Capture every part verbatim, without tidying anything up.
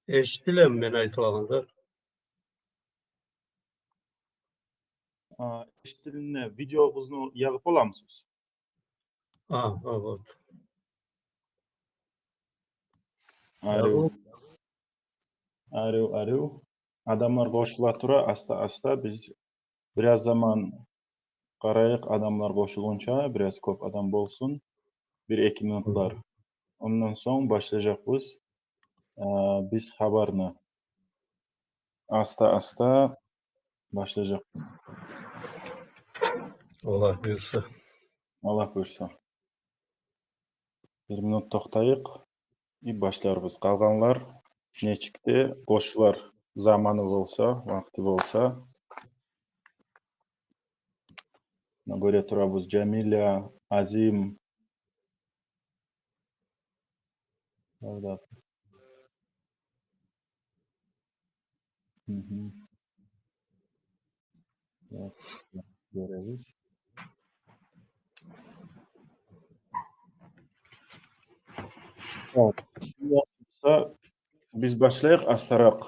Эшитилеми мен айтылагъан зат? А, эшитилине, видеогъузну ягъып боламысыз? А, а, вот. Арив. Ягъып. Арив, арив. Адамлар къошула тура, аста-аста. Биз бираз заман къарайыкъ, адамлар къошулгъунча, бираз кёп адам болсун. Бир-эки минутлар. Ондан сонг башлажакъбыз, а, биз хабарны. Аста-аста башлажакъбыз. Аллагь буюрса. Аллагь буюрса. Бир минут токътайыкъ, и башларбыз. Къалгъанлар нечик де къошулар, заманы болса, вакъти болса. Муна, гёре турабыз, Жамиля, Азим. Савдат. Мгм. Так, гёребиз. Так, биз башлайыкъ астаракъ.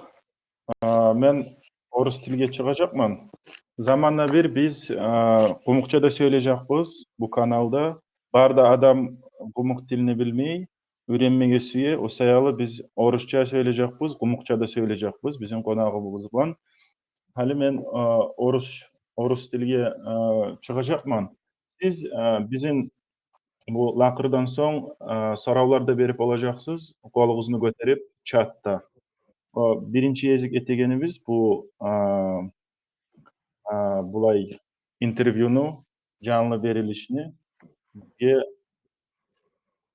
А, мен орус тилге чыгъажакъман. Заманабир биз, а, къумукъча да сёйлежекбиз бу каналда. Бары да адам къумукъ тилни билмей, уьйренмеге сюе. О саялы биз орусча сёйлежекбиз, къумукъча да сёйлежекбиз бизин къонагъыбыз булан. Гьали мен, а, орус, орус тилге, а, чыгъажакъман. Сиз, а, бизин бу лакъырдан сонг, а, соравлар да берип болажакъсыз, къолугъузну гётерип чатда. О, биринчи гезик этегенибиз бу, а, а, булай интервьюну, жанлы берилишни. Бизге,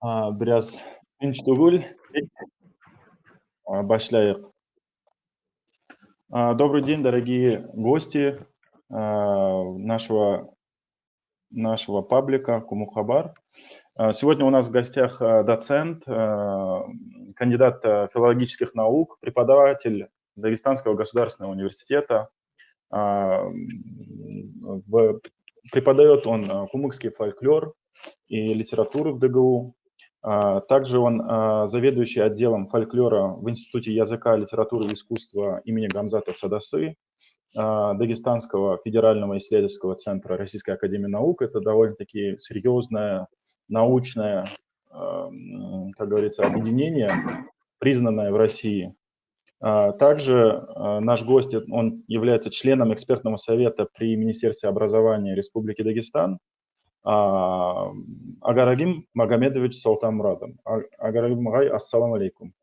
а, бираз тынч тюгюл, а, башлайыкъ. А, добрый день, дорогие гости, а, нашего нашего паблика «Кумук хабар». А, сегодня у нас в гостях, а, доцент, а, кандидат, а, филологических наук, преподаватель Дагестанского государственного университета, а, м, в-, преподаёт он, а, кумыкский фольклор и литературу в Д Г У. А, также он, а, заведующий отделом фольклора в Институте языка, литературы и искусства имени Гамзата Садасы, а, Дагестанского федерального исследовательского центра Российской академии наук. Это довольно-таки серьёзное научное, а, м, как говорится, объединение, признанное в России. А, также, а, наш гость, он является членом экспертного совета при Министерстве образования Республики Дагестан, а, Агарагим Магомедович Солтанмурадов. А-, Агарагим агъай, ассаламу алейкум.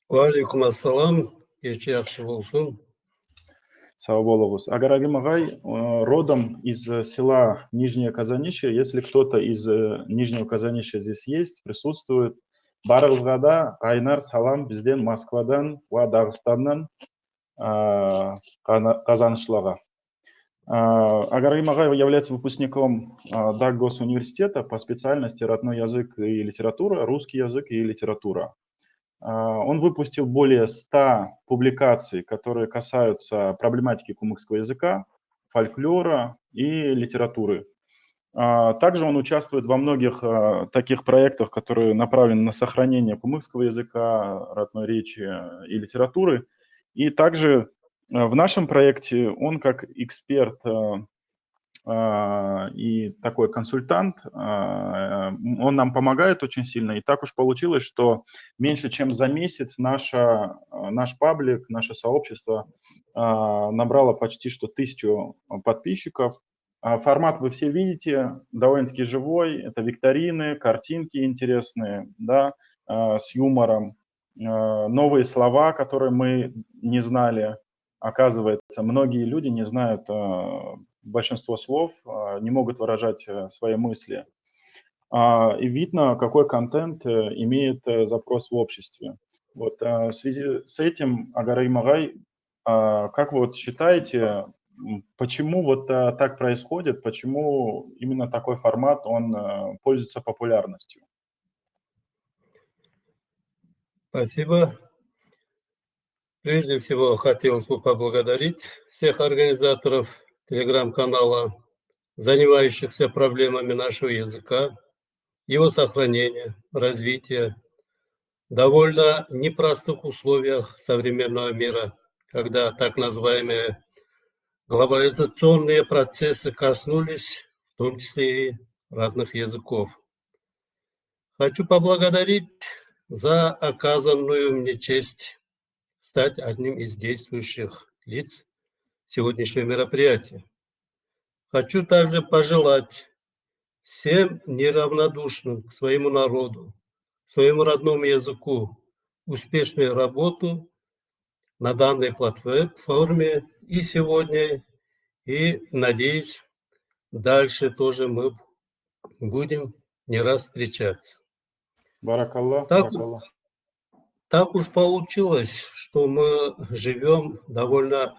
Ва алейкум ассалам. Гече яхшы болсун. Сав болугъуз. Агарагим агъай, э, родом из, э, села Нижнее Казанища. Если кто-то из, э, Нижнего Казанища здесь есть, присутствует, барыгъызгъа да къайнар салам бизден, Москвадан ва Дагъыстандан, а, къана-, къазанышлагъа. А, Агарагим агъай является выпускником, а, Даггосуниверситета по специальности родной язык и литература, русский язык и литература. А, он выпустил более ста публикаций, которые касаются проблематики кумыкского языка, фольклора и литературы. А, также он участвует во многих, а, таких проектах, которые направлены на сохранение кумыкского языка, родной речи и литературы. И также, а, в нашем проекте он как эксперт, а, а, и такой консультант, а, м, он нам помогает очень сильно. И так уж получилось, что меньше чем за месяц наша, а, наш паблик, наше сообщество, а, набрало почти что тысячу подписчиков. А, формат вы все видите, довольно-таки живой. Это викторины, картинки интересные, да, а, с юмором, а, новые слова, которые мы не знали. Оказывается, многие люди не знают, а, большинство слов, а, не могут выражать, э, свои мысли. А, и видно, какой контент, э, имеет, э, запрос в обществе. Вот, а, в связи с этим, Агарагим агъай, а, как вы вот считаете, м, почему вот, а, так происходит, почему именно такой формат, он, э, пользуется популярностью? Спасибо. Прежде всего, хотелось бы поблагодарить всех организаторов телеграм-канала, занимающихся проблемами нашего языка, его сохранения, развития. довольно непростых условиях современного мира, когда так называемые глобализационные процессы коснулись, в том числе и родных языков. Хочу поблагодарить за оказанную мне честь стать одним из действующих лиц сегодняшнего мероприятия. Хочу также пожелать всем неравнодушным к своему народу, своему родному языку успешную работу на данной платформе и сегодня, и, надеюсь, дальше тоже мы будем не раз встречаться. Баракалла, так, баракалла. Так уж получилось, что мы живём довольно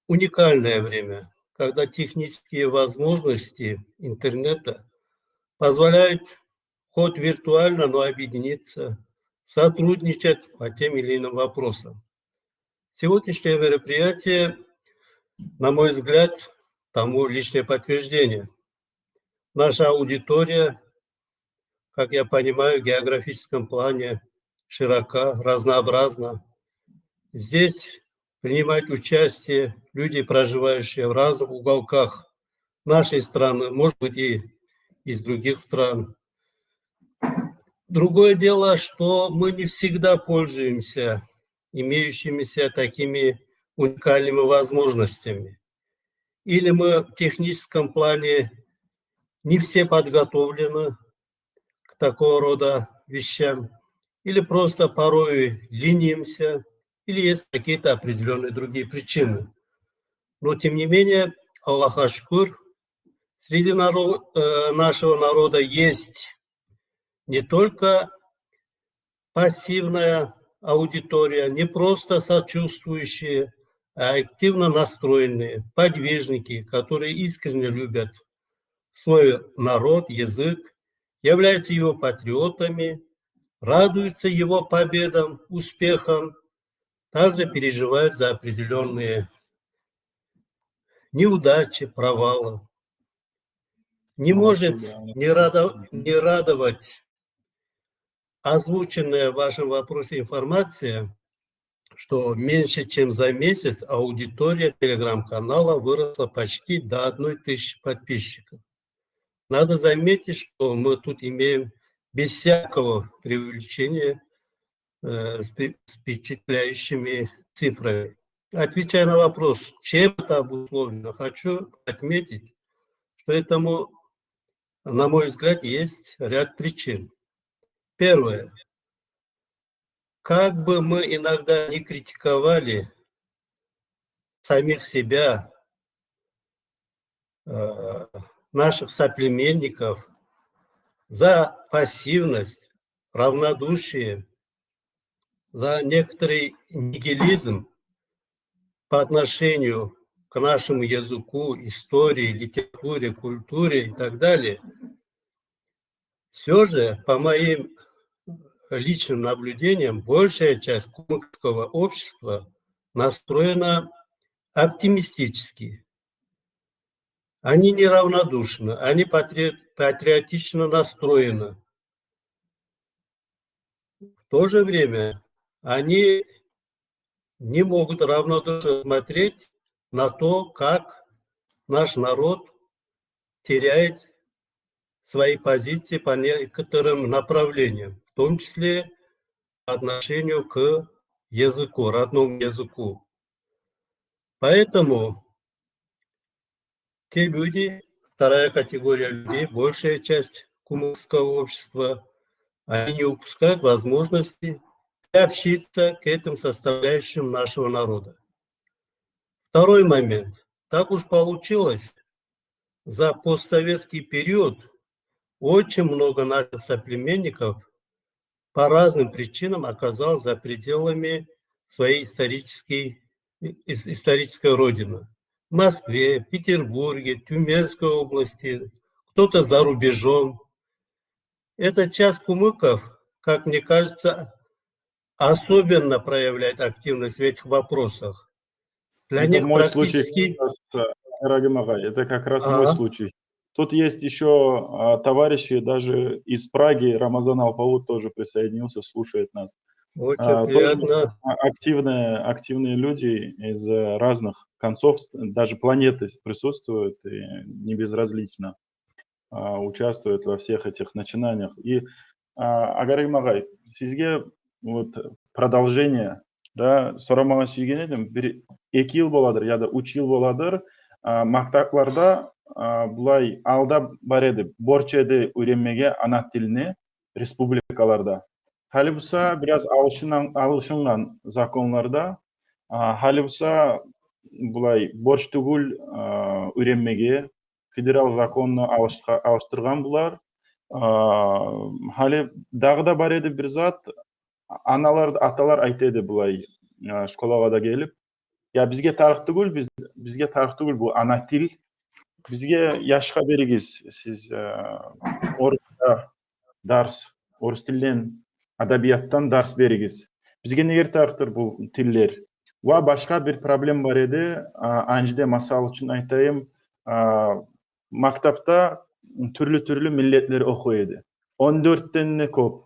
уникальное время, когда технические возможности интернета позволяют хоть виртуально, но объединиться, сотрудничать по тем или иным вопросам. Сегодняшнее мероприятие, на мой взгляд, тому лишнее подтверждение. Наша аудитория, как я понимаю, в географическом плане широка, разнообразна. Здесь принимают участие люди, проживающие в разных уголках нашей страны, может быть, и из других стран. Другое дело, что мы не всегда пользуемся имеющимися такими уникальными возможностями. Или мы в техническом плане не все подготовлены к такого рода вещам, или просто порой ленимся, или есть какие-то определённые другие причины. Но тем не менее, Аллаху шукур, среди наро-, э, нашего народа есть не только пассивная аудитория, не просто сочувствующие, а активно настроенные, подвижники, которые искренне любят свой народ, язык, являются его патриотами, радуются его победам, успехам, также переживают за определённые неудачи, провалы. Не может не радо-, не радовать озвученная в вашем вопросе информация, что меньше чем за месяц аудитория Telegram-канала выросла почти до одной тысячи подписчиков. Надо заметить, что мы тут имеем без всякого преувеличения, э, с пе-, с впечатляющими цифрами. Отвечая на вопрос, чем это обусловлено, хочу отметить, что этому, на мой взгляд, есть ряд причин. Первое. Как бы мы иногда не критиковали самих себя, э, наших соплеменников за пассивность, равнодушие, за некоторый нигилизм по отношению к нашему языку, истории, литературе, культуре и так далее, всё же, по моим личным наблюдениям, большая часть кумыкского общества настроена оптимистически. Они неравнодушны, они патри-, патриотично настроены. В то же время они не могут равнодушно смотреть на то, как наш народ теряет свои позиции по некоторым направлениям, в том числе по отношению к языку, родному языку. Поэтому те люди, вторая категория людей, большая часть кумыкского общества, они не упускают возможности приобщиться к этим составляющим нашего народа. Второй момент. Так уж получилось, за постсоветский период очень много наших соплеменников по разным причинам оказалось за пределами своей исторической, ис-, исторической родины. В Москве, Петербурге, Тюменской области, кто-то за рубежом. Эта часть кумыков, как мне кажется, особенно проявляет активность в этих вопросах. Для них практически... Это мой случай как раз, э, Рагим агъай, это как раз мой случай. Тут есть ещё, а, товарищи даже из Праги, Рамазан Алпавут тоже присоединился, слушает нас. Очень А, тоже приятно. а, активные, активные люди из, э, разных концов, с-, даже планеты с-, присутствуют, и не безразлично, а, участвуют во всех этих начинаниях. И, а, Агарагим агъай, сизге вот продолжение, да, сорамагъа сюйген эдим. Бир эки йыл боладыр яда уьч йыл боладыр, а, мактапларда, а, булай алда бар эди, борч эди уьйренмеге ана тилни республикаларда. Гьали буса бираз алышынгъан, алышынгъан законларда, а, гьали буса булай борч тюгюл, а, уьйренмеге, федерал законну алышгъа-, алышдыргъан булар. А, гьали дагъы да бар эди бир зат, аналар, аталар айта эди булай, а, школагъа да гелип: «Я, бизге тарыкъ тюгюл, биз, бизге тарыкъ тюгюл бу ана тил. Бизге яшгъа беригиз сиз, э, орусча дарс, орус тилден, адабиятдан дарс беригиз. Бизге неге тарыкъдыр бу тиллер?» Ва башгъа бир проблем бар эди. А, Анжиде, масал учун айтайым, а, мактапда тюрлю-тюрлю миллетлер охуй эди. Он дёртден де кёп.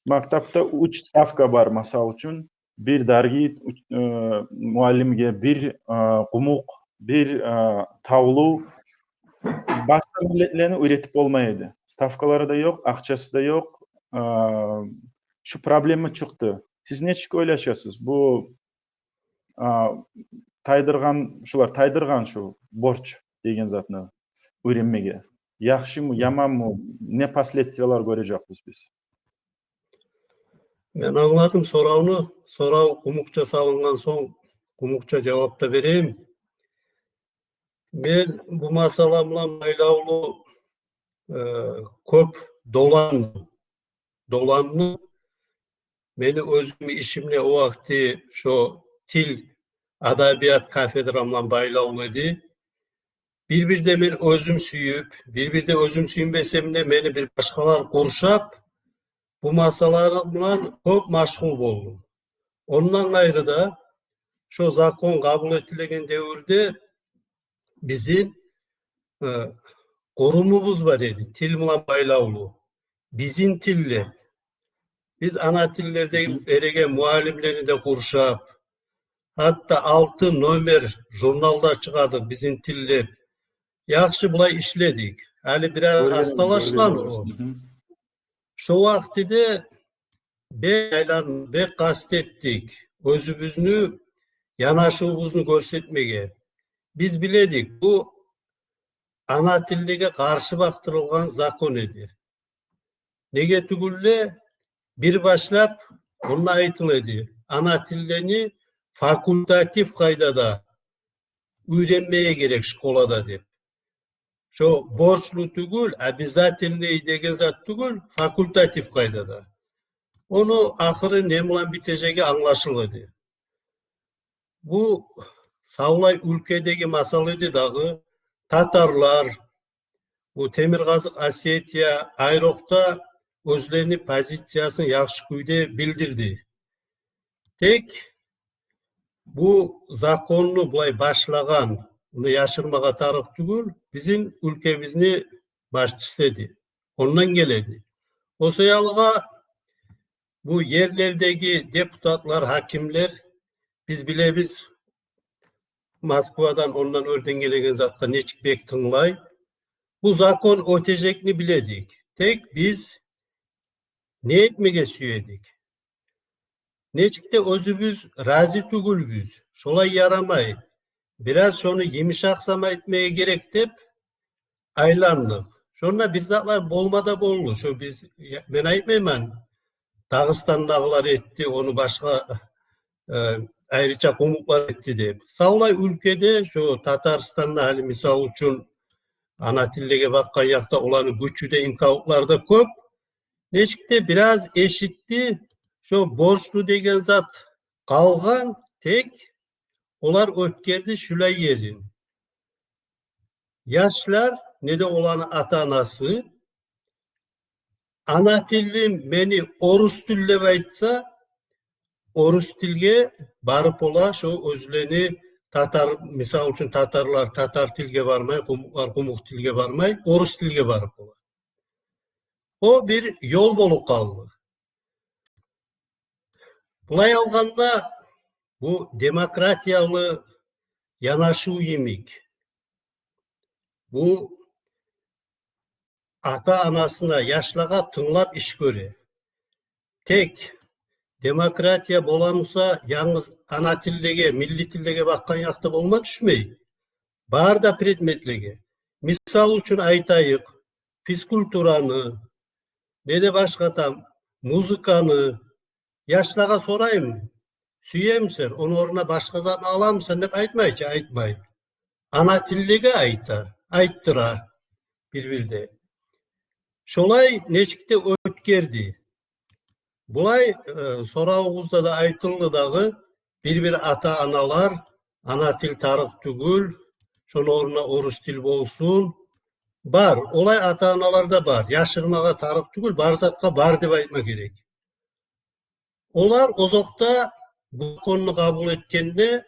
Мактапда уьч ставка бар, масал учун. Бир даргит, уьч, э, муаллимге, бир, э, къумукъ, бир, э, тавлу. Башгъа миллетлени уьйретип болмай эди. Ставкалары да ёкъ, акъчасы да ёкъ. Э, шу проблема чыкъды. Сиз нечик ойлашасыз? Бу, а, тайдыргъан, шулар тайдыргъан шу борч деген затны уьйренмеге. Яхшымы, яманмы, не последствиялар гёрежекбиз биз? Мен англадым соравну. Сорав къумукъча салынгъан сонг, къумукъча жавап да берейим. Мен бу масала булан байлавлу, э, кёп долан-, доландым. Мени оьзюмню ишимде о вакъти шо тил, адабият кафедрам булан байлавлу эди. Бир-бирде мен оьзюм сююп, бир-бирде оьзюм сюймесем де, мени бир башгъалар къуршап, бу масалалар булан кёп машгъул болдум. Ондан къайры да, шо закон къабул этилеген девюрде бизин, э, къурумубуз бар эди, тил булан байлавлу. «Бизин тил» деп. Биз ана тиллерде Мгм. эреген муаллимлени де къуршап, гьатта алты номер журнал да чыгъардыкъ «Бизин тил» деп. Яхшы булай ишледик. Гьали бираз Гёргеним, асталашгъан гёргеним о. Мгм. Шо вакътиде бек айлан-, бек къаст этдик оьзюбюзню, янашывубузну гёрсетмеге. Биз биледик, бу ана тиллеге къаршы бакъдырылгъан закон эди. Неге тюгюл де, бир башлап онда айтыла эди, ана тиллени факультатив къайдада уьйренмеге герек школада деп. Шо борчлу тюгюл, обязательный деген зат тюгюл, факультатив къайдада. Ону ахыры не булан битежеги англашыла эди. Бу савлай уьлкедеги масала эди дагъы. Татарлар, бу Темиркъазыкъ Осетия айрокъда оьзлени позициясын яхшы кюйде билдирди. Тек бу законну булай башлагъан, муну яшырмагъа тарыкъ тюгюл, бизин уьлкебизни башчысы эди. Ондан геле эди. О саялы бу ерлердеги депутатлар, гьакимлер, биз билебиз, Москвадан, ондан оьрден гелеген затгъа нечик бек тынглай. Бу закон оьтежекни биле эдик. Тек биз не этмеге сюе эдик? Нечик де оьзюбюз рази тюгюлбюз. Шолай ярамай. Бираз шону йымышакъ сама этмеге герек деп айландыкъ. Шонда бир затлар болма да болду. Шо биз, я, мен айтмайман, Дагъыстандагъылар этди, ону башгъа, э, айрыча къумукълар этди деп. Савлай уьлкеде, шо Татарстанда, гьали мисал учун, ана тиллеге бакъгъан якъда оланы гючю де, имканлыкълары да кёп. Нечик де бираз эшитди, шо борчлу деген зат къалгъан, тек олар оьтгерди шулай ерин. Яшлар, не де оланы ата-анасы, ана тилим мени орус тил деп айтса, орус тилге барып ола, шо оьзлени татар, мисал учун, татарлар татар тилге бармай, къумукълар къумукъ тилге бармай, орус тилге барып бола. О бир ёл болуп къалды. Булай алгъанда, бу демократиялы янашыв йимик. Бу ата-анасына, яшлагъа тынглап иш гёре. Тек демократия боламыса, янгыз ана тиллеге, милли тиллеге бакъгъан якъда болма тюшмей. Бары да предметлеге. Мисал учун айтайыкъ, физкультураны, не де башгъа там, музыканы, яшлагъа сораймы, сюемисен, ону орнуна башгъа затны аламысан деп айтмай чы, айтмай. Ана тиллеге айта, айтдыра бир-бирде. Шолай нечик де оьтгерди. Булай, э, соравугъузда да айтылды дагъы, бир-бир ата-аналар ана тил тарыкъ тюгюл, шону орнуна орус тил болсун. Бар, олай ата-аналар да бар. Яшырмагъа тарыкъ тюгюл, бар затгъа бар деп айтма герек. Олар озокъда бу законну къабул этгенде,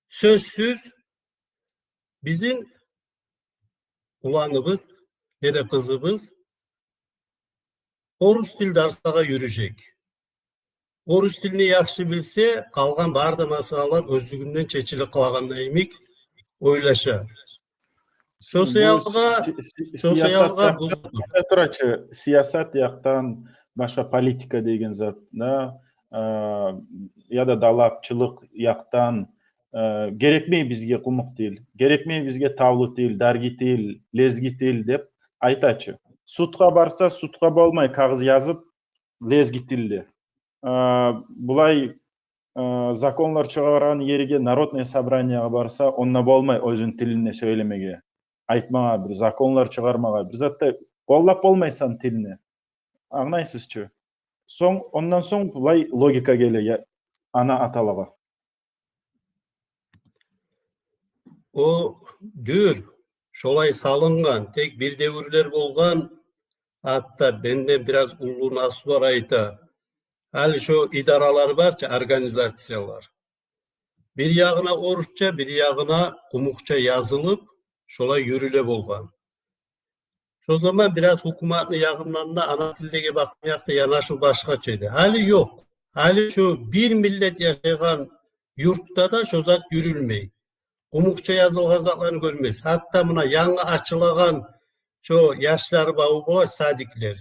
сёзсюз, бизин уланыбыз, не де къызыбыз орус тил дарслагъа юрюжек. Орус тилни яхшы билсе, къалгъан бары да масъалалар оьзлюгюнден чечилип къалагъанда йимик ойлаша. Шо саялгъа, шо саялгъа бу... Тура чы, сиясат якъдан, башгъа политика деген зат да, э, яда далапчылыкъ якъдан, э, герекмей бизге къумукъ тил, герекмей бизге тавлу тил, дарги тил, лезги тил деп айта чы. Судгъа барса, судгъа болмай кагъыз язып лезги тилде. Э, булай э, законлар чыгъаргъан ерге, Народное собраниягъа барса, онда болмай оьзюн тилинде сёйлемеге, айтмагъа, бир законлар чыгъармагъа, бир затда къоллап болмайсан тилни. Англайсыз чы? Сонг, ондан сонг булай логика геле, я, ана-аталагъа. О дюр, шолай салынгъан, тек бир девюрлер болгъан, гьатта менден бираз уллу наслулар айта, гьали шо идаралар бар чы, организациялар. Бир ягъына орусча, бир ягъына къумукъча язылып, шолай юрюле болгъан. Шо заман бираз гьукуматны ягъындан да ана тиллеге бакъгъан якъда янашыв башгъача эди. Гьали ёкъ. Гьали шо бир миллет яшайгъан юртда да шо зат юрюлмей. Къумукъча язылгъан затланы гёрмейсиз. Гьатта муна янгы ачылагъан шо яшлар баву бола, садиклер.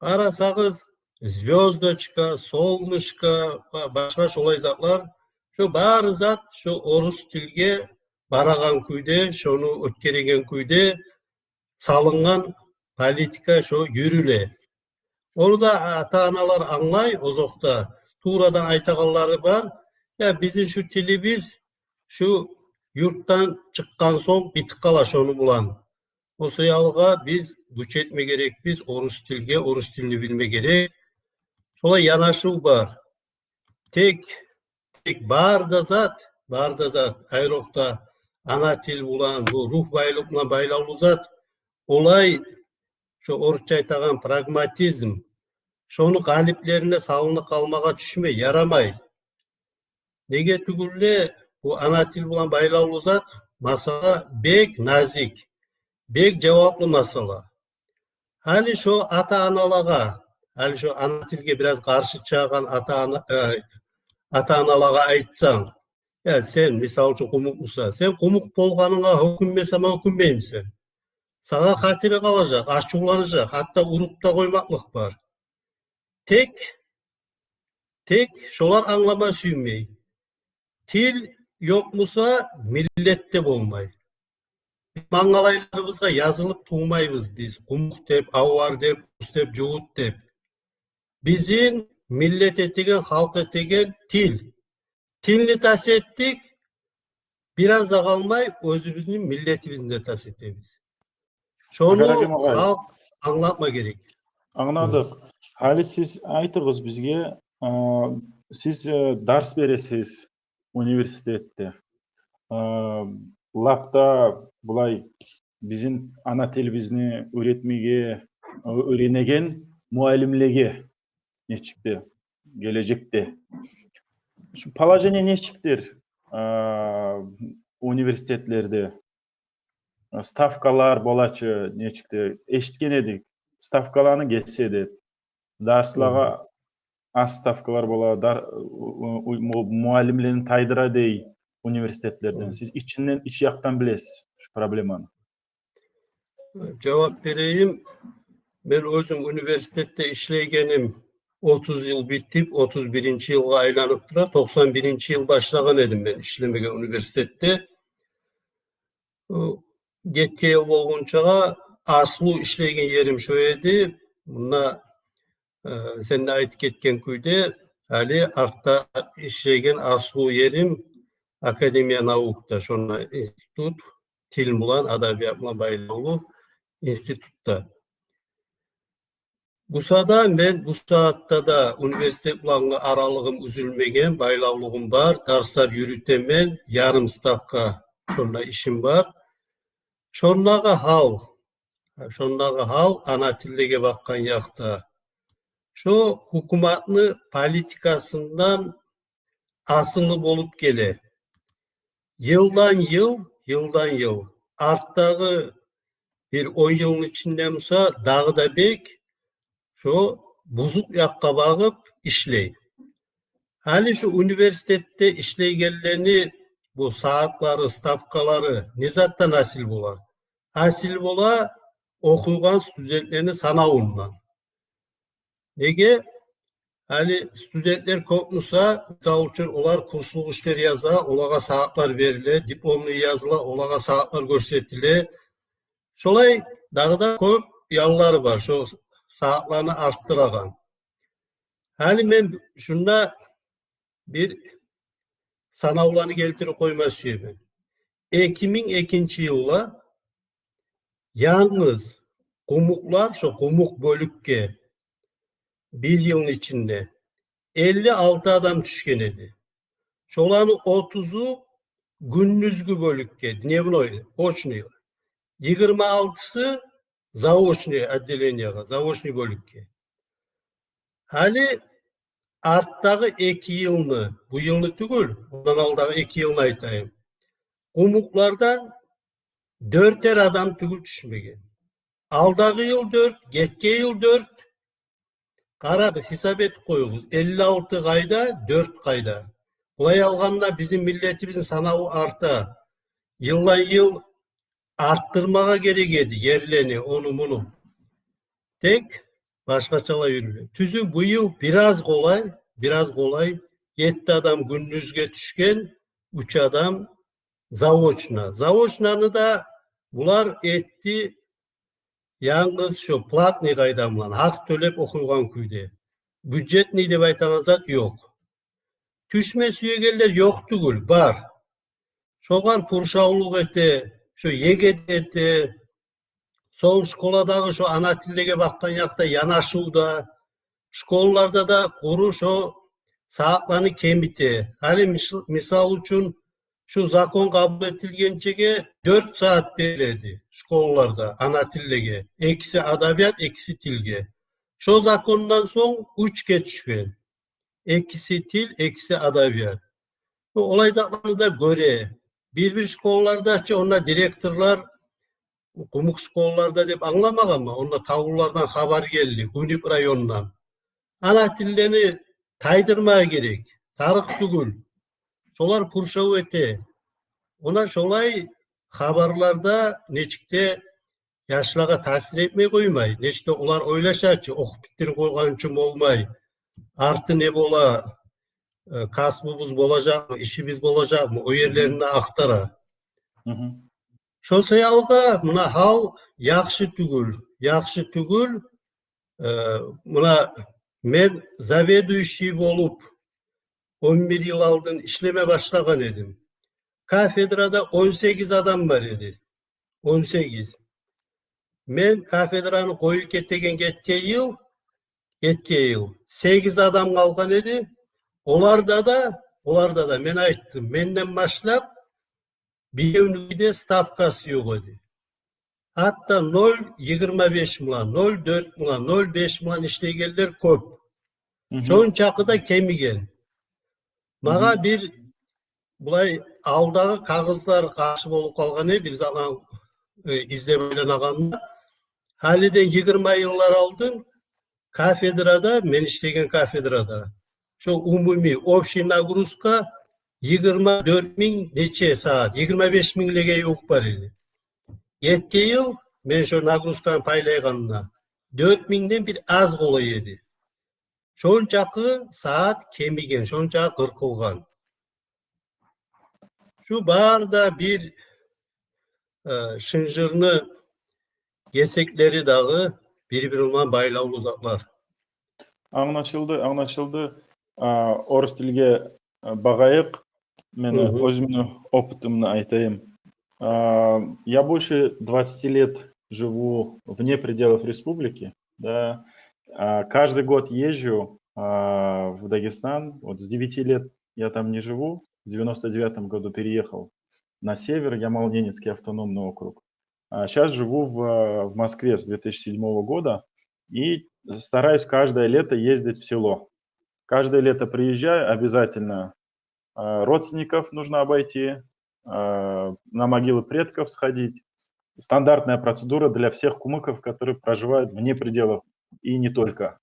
Къарасагъыз, звёздочка, солнышко ва башгъа шолай затлар, шо бары зат шо орус тилге барагъан кюйде, шону оьтгереген кюйде салынгъан политика шо юрюле. Ону да ата-аналар англай, озокъда, туврадан айтагъанлары бар. Я, бизин шу тилибиз шу юртдан чыкъгъан сонг битип къала шону булан. О саялгъа биз гюч этме герекбиз орус тилге, орус тилни билме герек. Шолай янашыв бар. Тек, тек бары да зат, бары да зат, айрокъда ана тил булан, бу рух байлыкъ булан байлавлу зат, олай, шо орусча айтагъан прагматизм, шону къалиплерине салынып къалмагъа тюшмей, ярамай. Неге тюгюл де, бу ана тил булан байлавлу зат, масъала бек назик, бек жаваплы масъала. Гьали шо ата-аналагъа, гьали шо ана тилге бираз къаршы чыгъагъан ата-ана, э, ата-аналагъа айтсанг, я, сен, мисал учун, къумукъмусан, сен къумукъ болгъанынга гьёкюнме сама гьёкюнмеймисен? Сагъа хатири къалажакъ, ачувланажакъ, гьатта уруп да къоймакълыкъ бар. Тек, тек шолар англама сюймей. Тил ёкъмуса, миллет де болмай. Мангалайларыбызгъа язылып тувмайбыз биз, къумукъ деп, авар деп, рус деп, жугьут деп. Бизин миллет этеген, халкъ этеген тил. Тилни тас этдик, бираз да къалмай оьзюбюзню миллетибизни де тас этебиз. Шону халкъ англатма герек. Англадыкъ. Гьали сиз айтыгъыз бизге, а, сиз, э, дарс бересиз университетде. А, лап да булай бизин ана тилибизни уьйретмеге, уьйренеген муаллимлеге нечик де гележекде. Шу положение нечикдир? э, университетлерде ставкалар бола чы, нечик де эшитген эдик, ставкаланы гесе деп. Дарслагъа аз ставкалар бола, дар-, у-, у-, му-, муаллимлени тайдыра дей университетлерден. Сиз ичинден, ич якъдан билесиз шу проблеманы. Жавап берейим. Мен оьзюм университетде ишлейгеним отуз йыл битип, отуз биринчи йылгъа айланып тура. Токъсан биринчи йыл башлагъан эдим мен ишлемеге университетде. О, гетген йыл болгъунчагъа аслу ишлейген ерим шо эди. Мунда, э, сен де айтып гетген кюйде, гьали артда ишлейген аслу ерим Академия наукда, шонда институт, тил булан, адабият булан байлавлу институтда. Буса да мен бу сагьатда да университет булангъы аралыгъым уьзюлмеген, байлавлугъум бар, дарслар юрютемен, ярым ставка шонда ишим бар. Шондагъы гьал, шондагъы гьал ана тиллеге бакъгъан якъда. Шо гьукуматны политикасындан асылы болуп геле. Йылдан йыл, йылдан йыл, артдагъы бир он йылны ичинде буса дагъы да бек шо бузукъ якъгъа багъып ишлей. Гьали шо университетде ишлейгенлени бу сагьатлары, ставкалары не затдан гьасил бола? Гьасил бола охуйгъан студентлени санавундан. Неге? Гьали студентлер кёп буса, мисал учун, олар курслукъ ишлер яза, олагъа сагьатлар бериле, дипломный языла, олагъа сагьатлар гёрсетиле. Шолай дагъы да кёп яллар бар шо сагьатланы артдырагъан. Гьали мен шунда бир санавланы гелтирип къойма сюемен. Эки минг экинчи йылда янгыз къумукълар, шо къумукъ бёлюкге бир йылны ичинде элли алты адам тюшген эди. Шоланы отузу гюндюзгю бёлюкге, дневной, очный, йигирма алтысы заочный отделениягъа, заочный бёлюкге. Гьали артдагъы эки йылны, бу йылны тюгюл, ондан алдагъы эки йылны айтайым. Къумукълардан дёртер адам тюгюл тюшмеген. Алдагъы йыл дёрт, гетген йыл дёрт. Къара, бир гьисап этип къоюгъуз. Элли алты къайда, дёрт къайда? Булай алгъанда бизин миллетибизни санаву арта. Йылдан йыл артдырмагъа герек эди ерлени, ону-муну. Тек башгъачалай юрюле. Тюзю, бу йыл бираз къолай, бираз къолай, етти адам гюндюзге тюшген, уьч адам заочно. Заочнону да булар этди янгыз шо платный къайда булан, гьакъ тёлеп охуйгъан кюйде. Бюджетный деп айтагъан зат ёкъ. Тюшме сюегенлер ёкъ тюгюл, бар. Шогъар пуршавлукъ эте, шо ЕГЭ де эте, сонг школадагъы шо ана тиллеге бакъгъан якъда янашыв да, школаларда да къуру шо сагьатланы кемите. Гьали мис-, мисал учун, шу закон къабул этилгенчеге дёрт сагьат бериле эди школаларда ана тиллеге. Экиси адабият, экиси тилге. Шо закондан сонг уьчге тюшген. Экиси тил, экиси адабият. Олай затланы да гёре. Бир-бир школаларда чы онда директорлар, къумукъ школаларда деп англамагъанман, онда тавлулардан хабар гелди, Гюнюп районундан. Ана тиллени тайдырмагъа герек, тарыкъ тюгюл. Шолар пуршав эте. Она шолай хабарларда нечик де яшлагъа таъсир этмей къоймай. Нечик де олар ойлаша чы, охуп битдирип къойгъан учун болмай. Арты не бола, э, касбубуз болажакъмы, ишибиз болажакъмы, о ерлерин де ахтара. Шо саялы да муна гьал яхшы тюгюл, яхшы тюгюл. Э, муна мен заведующий болуп он бир йыл алдын ишлеме башлагъан эдим. Кафедрада он сегиз адам бар эди. Он сегиз. Мен кафедраны къоюп гетеген гетген йыл, гетген йыл сегиз адам къалгъан эди. Оларда да, оларда да мен айтдым, менден башлап биревнюкю де ставкасы ёкъ эди. Гьатта ноль йигирма беш булан, ноль дёрт булан, ноль беш булан ишлейгенлер кёп. Шончакъы да кемиген. Магъа бир булай алдагъы кагъызлар къаршы болуп къалгъан эди, биз аны, э, излеп айланагъанда. Гьалиден йигирма йыллар алдын кафедрада, мен ишлеген кафедрада, шо умумий, общий нагрузка йигирма дёрт минг нече сагьат, йигирма беш минглеге ювукъ бар эди. Гетген йыл мен шо нагрузканы пайлайгъанда, дёрт мингден бир аз къолай эди. Шончакъы сагьат кемиген, шончакъы къыркъылгъан. Шу бары да бир, э, шынжырны гесеклери дагъы бир-бири булан байлавлу затлар. Англашылды, англашылды. А, орус тилге, э, багъайыкъ. Мен оьзюмню опытымны айтайым. А, я больше двадцати лет живу вне пределов республики, да. А, каждый год езжу, а, в Дагестан. Вот с девяти лет я там не живу. В девяносто девятом году переехал на север, Ямал-Ненецкий автономный округ. А сейчас живу в, в Москве с две тысячи седьмого года и стараюсь каждое лето ездить в село. Каждое лето приезжаю обязательно. А, родственников нужно обойти, а, на могилы предков сходить. Стандартная процедура для всех кумыков, которые проживают вне пределов, и не только.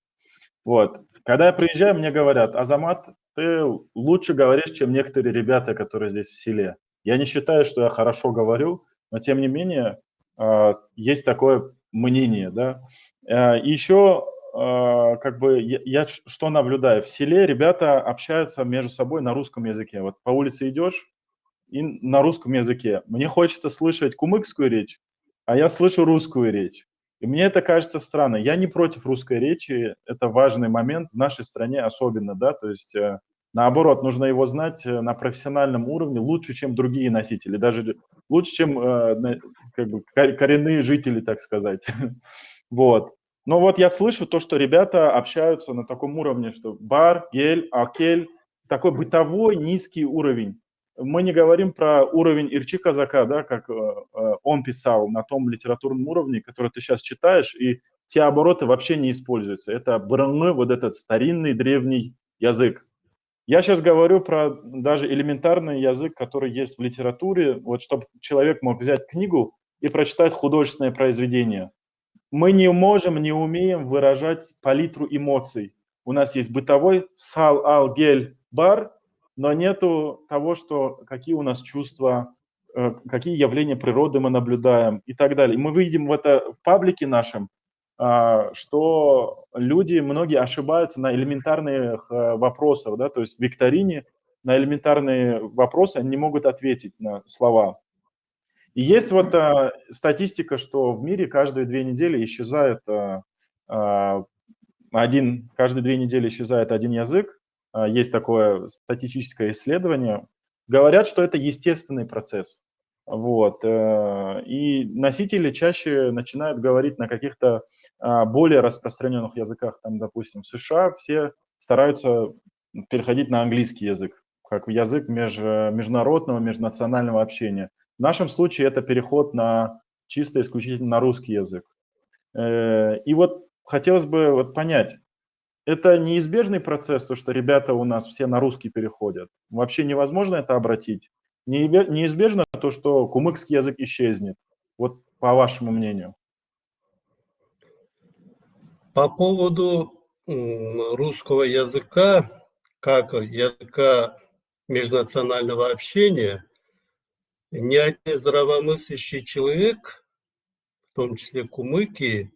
Вот. Когда я приезжаю, мне говорят: «Азамат, ты лучше говоришь, чем некоторые ребята, которые здесь в селе». Я не считаю, что я хорошо говорю, но тем не менее, а, есть такое мнение, да. Э, ещё, а, как бы, я, я ш-, что наблюдаю? В селе ребята общаются между собой на русском языке. Вот по улице идёшь, и на русском языке. Мне хочется слышать кумыкскую речь, а я слышу русскую речь. И мне это кажется странно. Я не против русской речи, это важный момент в нашей стране особенно, да, то есть, э, наоборот, нужно его знать, э, на профессиональном уровне лучше, чем другие носители, даже лучше, чем, э, на-, как бы, ко-, коренные жители, так сказать. Вот. Но вот я слышу то, что ребята общаются на таком уровне, что бар, гель, акель, такой бытовой низкий уровень. Мы не говорим про уровень Ирчи Казака, да, как, э, э, он писал на том литературном уровне, который ты сейчас читаешь, и те обороты вообще не используются. Это бырынгы, вот этот старинный древний язык. Я сейчас говорю про даже элементарный язык, который есть в литературе, вот чтобы человек мог взять книгу и прочитать художественное произведение. Мы не можем, не умеем выражать палитру эмоций. У нас есть бытовой сал, ал, гель, бар, но нету того, что, какие у нас чувства, э, какие явления природы мы наблюдаем и так далее. И мы видим в это в паблике нашем, а, что люди, многие ошибаются на элементарных, э, вопросах, да, то есть в викторине на элементарные вопросы они не могут ответить на слова. И есть вот, а, статистика, что в мире каждые две недели исчезает, а, а, один, каждые две недели исчезает один язык. А, есть такое статистическое исследование. Говорят, что это естественный процесс. Вот, э, и носители чаще начинают говорить на каких-то, а, более распространённых языках. Там, допустим, в С Ш А все стараются переходить на английский язык, как язык меж-, международного, межнационального общения. В нашем случае это переход на чисто исключительно на русский язык. Э, и вот хотелось бы вот понять, это неизбежный процесс, то, что ребята у нас все на русский переходят? Вообще невозможно это обратить? Неибе-, неизбежно то, что кумыкский язык исчезнет? Вот по вашему мнению. По поводу, м, русского языка, как языка межнационального общения, ни один здравомыслящий человек, в том числе кумыки,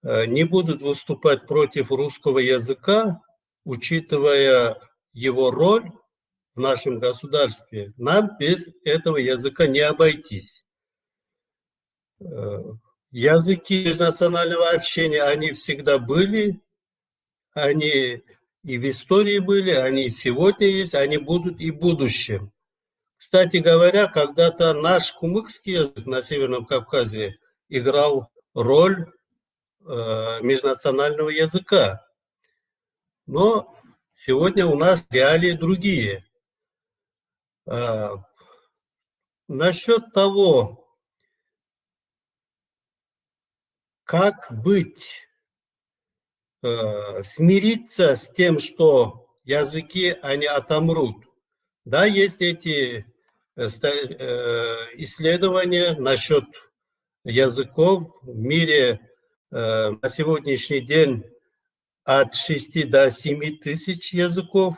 э, не будут выступать против русского языка, учитывая его роль в нашем государстве. Нам без этого языка не обойтись. Э, языки межнационального общения, они всегда были, они и в истории были, они и сегодня есть, они будут и в будущем. Кстати говоря, когда-то наш кумыкский язык на Северном Кавказе играл роль, э, межнационального языка. Но сегодня у нас реалии другие. А, насчёт того, как быть, э, смириться с тем, что языки, они отомрут. Да, есть эти э, ста- э, исследования насчёт языков в мире. Э, на сегодняшний день от шести до семи тысяч языков.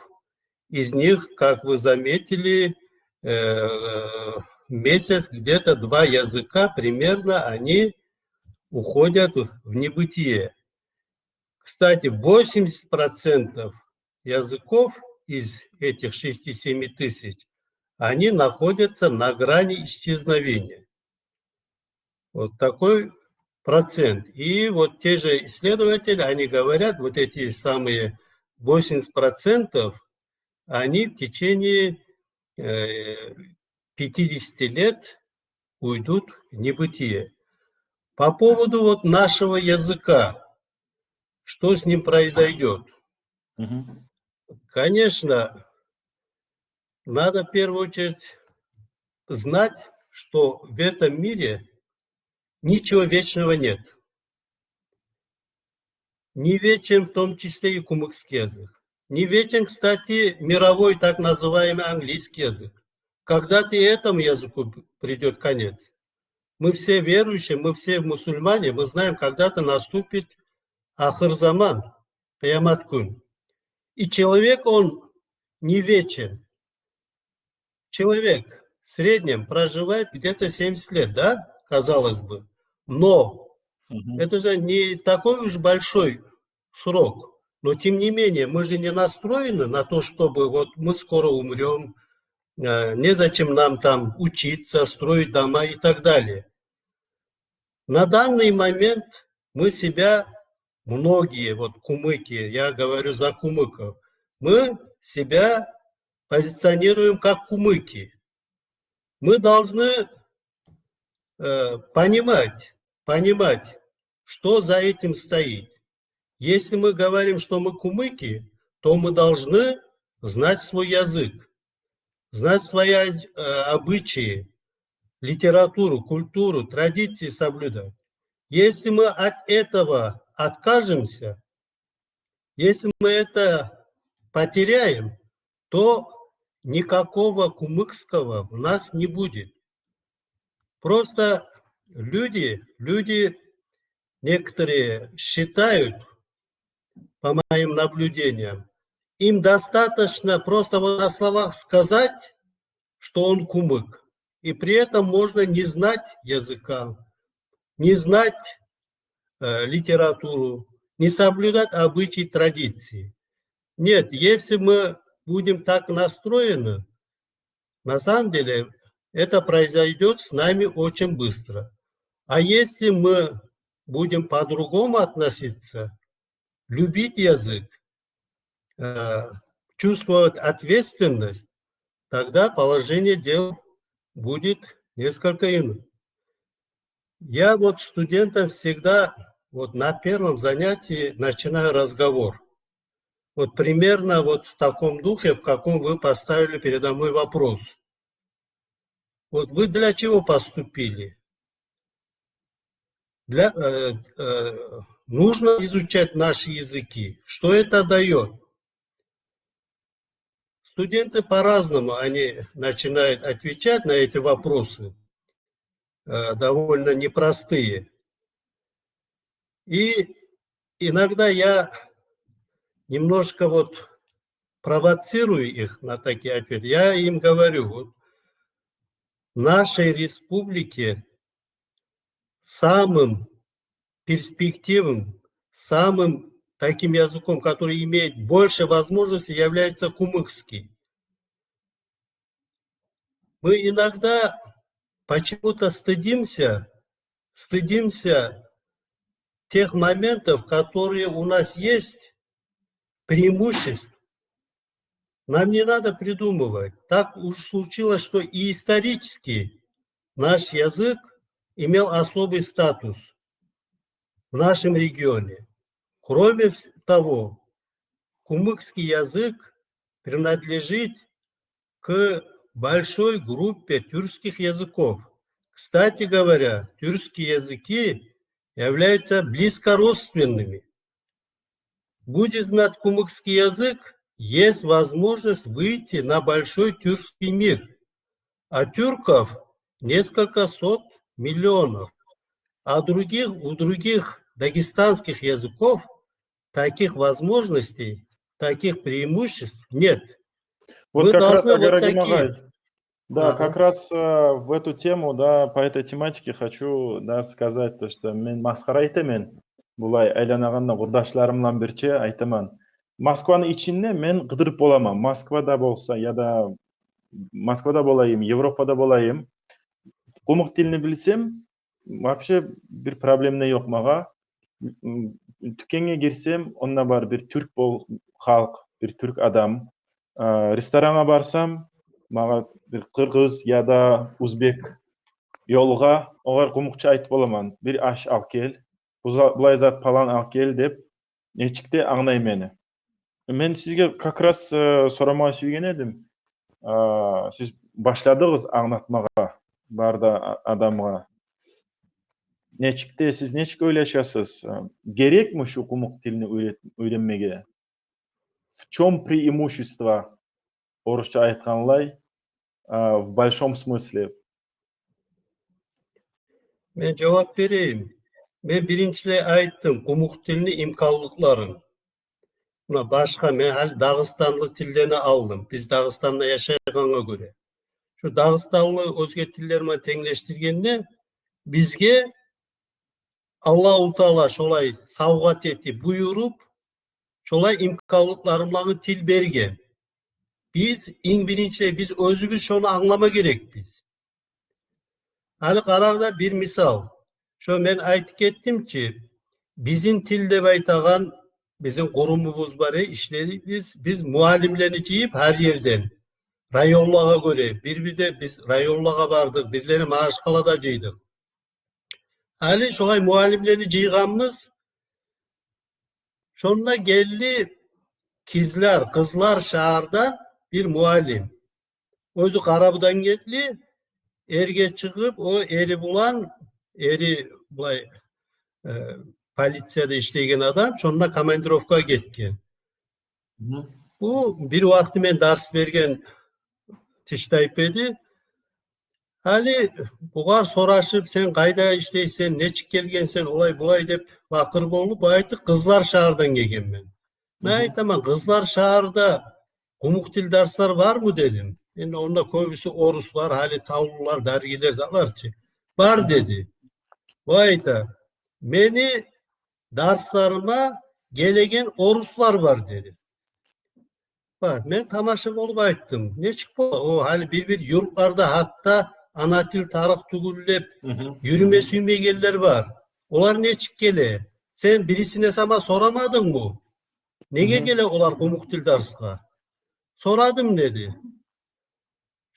Из них, как вы заметили, э, в месяц где-то два языка примерно, они уходят в небытие. Кстати, восемьдесят процентов языков из этих шести-семи тысяч, они находятся на грани исчезновения. Вот такой процент. И вот те же исследователи, они говорят, вот эти самые восемьдесят процентов, они в течение э, пятидесяти лет уйдут в небытие. По поводу вот нашего языка, что с ним произойдёт? Мгм. Конечно, надо в первую очередь знать, что в этом мире ничего вечного нет. Не вечен в том числе и кумыкский язык. Не вечен, кстати, мировой так называемый английский язык. Когда-то и этому языку придёт конец. Мы все верующие, мы все мусульмане, мы знаем, когда-то наступит ахыр заман, къиямат гюн. И человек, он не вечен. Человек в среднем проживает где-то семьдесят лет, да, казалось бы. Но Мгм. это же не такой уж большой срок. Но тем не менее, мы же не настроены на то, чтобы вот мы скоро умрём, э, незачем нам там учиться, строить дома и так далее. На данный момент мы себя, многие, вот кумыки, я говорю за кумыков, мы себя позиционируем как кумыки. Мы должны э, понимать, понимать, что за этим стоит. Если мы говорим, что мы кумыки, то мы должны знать свой язык, знать свои э, обычаи, литературу, культуру, традиции соблюдать. Если мы от этого откажемся, если мы это потеряем, то никакого кумыкского в нас не будет. Просто люди, люди некоторые считают, по моим наблюдениям, им достаточно просто вот на словах сказать, что он кумык, и при этом можно не знать языка, не знать э, литературу, не соблюдать обычаи, традиции. Нет, если мы будем так настроены, на самом деле это произойдёт с нами очень быстро. А если мы будем по-другому относиться, любить язык, э, чувствовать ответственность, тогда положение дел будет несколько иным. Я вот студентам всегда вот на первом занятии начинаю разговор. Вот примерно вот в таком духе, в каком вы поставили передо мной вопрос. Вот вы для чего поступили? Для, э, э, нужно изучать наши языки. Что это даёт? Студенты по-разному, они начинают отвечать на эти вопросы, э, довольно непростые. И иногда я немножко вот провоцирую их на такие ответы. Я им говорю, вот в нашей республике самым перспективным, самым таким языком, который имеет больше возможностей, является кумыкский. Мы иногда почему-то стыдимся, стыдимся тех моментов, которые у нас есть, преимуществ. Нам не надо придумывать. Так уж случилось, что и исторически наш язык имел особый статус в нашем регионе. Кроме вс- того, кумыкский язык принадлежит к большой группе тюркских языков. Кстати говоря, тюркские языки являются близкородственными. Будешь знать кумыкский язык, есть возможность выйти на большой тюркский мир. А тюрков несколько сот миллионов. А других, у других дагестанских языков таких возможностей, таких преимуществ нет. Вот. Мы как раз должны вот Агара такие. Гимагай. Да, ага. Как раз, э, в эту тему, да, по этой тематике хочу, да, сказать то, что мен масхара этемен. Булай айланагъанда къурдашларым булан бирче айтаман. Москваны ичинде мен къыдырып боламан. Москвада болса, яда Москвада болайым, Европада болайым. Къумукъ тилни билсем, вообще бир проблем де ёкъ магъа. М, тюкенге гирсем, онда бар бир тюрк бол-, халкъ, бир тюрк адам. А, ресторангъа барсам, магъа бир къыргъыз яда узбек ёлугъа, огъар къумукъча айтып боламан. Бир аш ал гел, буза-, булай зат палан ал гел деп, нечик де англай мени. Мен сизге как раз, э, сорамагъа сюйген эдим. А, сиз башладыгъыз англатмагъа бары да а-, адамгъа. Нечик де, сиз нечик ойлашасыз? Э, герекми шу къумукъ тилни уьйрет-, уьйренмеге? В чём преимущество, орусча айтгъанлай, а, в большом смысле? Мен жавап берейим. Мен биринчилей айтдым къумукъ тилни имканлыкъларын. Муна башгъа, мен гьали дагъыстанлы тиллени алдым. Биз Дагъыстанда яшайгъангъа гёре. Шу дагъыстанлы оьзге тиллер булан тенглешдиргенде, бизге Аллагьу Таала шолай савгъат этип, буюруп, шолай имканлыкълары булангъы тил берген. Биз, инг биринчи, биз оьзюбюз шону англама герекбиз. Гьали къарагъыз да бир мисал. Шо мен айтып гетдим чи, бизин тил деп айтагъан бизин къурумубуз бар, э, ишлейбиз биз. Биз муаллимлени жыйып гьар ерден, районлагъа гёре, бир-бирде биз районлагъа бардыкъ, бирлерин Магьачкъалада жыйдыкъ. Гьали шолай муаллимлени жыйгъанбыз. Шонда гелди Кизляр, Къызлар шагьардан бир муаллим. Оьзю Къарабудан гелди, эрге чыгъып, о эри булан, эри булай, э, полицияда ишлейген адам, шонда командировкагъа гетген. Бу бир вакъти мен дарс берген тиштайпа эди. Гьали бугъар сорашып, сен къайда ишлейсен, нечик гелгенсен, олай-булай деп бакъыр болуп, бу айтды, Къызлар шагьардан гелгенмен. Мен айтаман, Къызлар шагьарда къумукъ тил дарслар бармы дедим. Энди онда кёбюсю оруслар, гьали тавлулар, даргилер, затлар чы. Бар деди. Бу айта, мени дарсларыма гелеген оруслар бар деди. Бар, мен тамаша болуп айтдым. Нечик бола? О, гьали бир-бир юртларда гьатта ана тил тарыкъ тюгюл деп юрюме сюймейгенлер бар. Олар нечик геле? Сен бирисине сама сорамадынгмы? Неге геле олар къумукъ тил дарсгъа? Сорадым деди.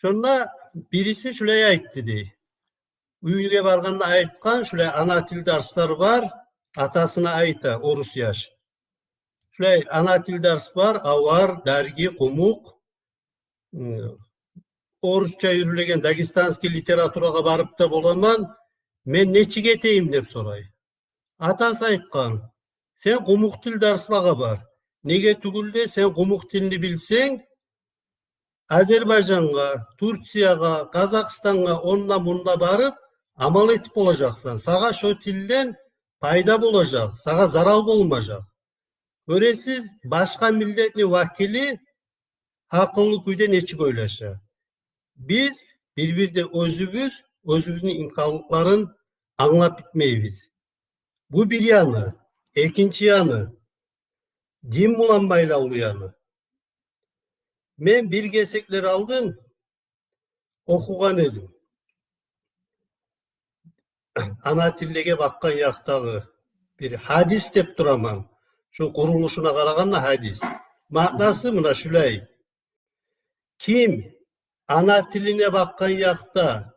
Шонда бириси шулай айтды дей. Уьйге баргъанда айтгъан, шулай ана тил дарслар бар, атасына айта, орус яш. Шулай ана тил дарс бар, авар, дарги, къумукъ. М, орусча юрюлеген дагестанский литературагъа барып да боламан, мен нечик этейим деп сорай. Атасы айтгъан, сен къумукъ тил дарслагъа бар. Неге тюгюл де, сен къумукъ тилни билсенг, Азербайжангъа, Турциягъа, Къазахстангъа, онда-мунда барып, амал этип болажакъсан. Сагъа шо тилден пайда болажакъ, сагъа зарал болмажакъ. Гёресиз, башгъа миллетни вакили гьакъыллы кюйде нечик ойлаша. Биз бир-бирде оьзюбюз, оьзюбюзню имканлыкъларын англап битмейбиз. Бу бир яны. Экинчи яны, дин булан байлавлу яны. Мен бир гесеклер алдын охугъан эдим. Ана тиллеге бакъгъан якъдагъы бир гьадис деп тураман. Шу къурулушуна къарагъанда гьадис. Маънасы муна шулай. Ким ана тилине бакъгъан якъда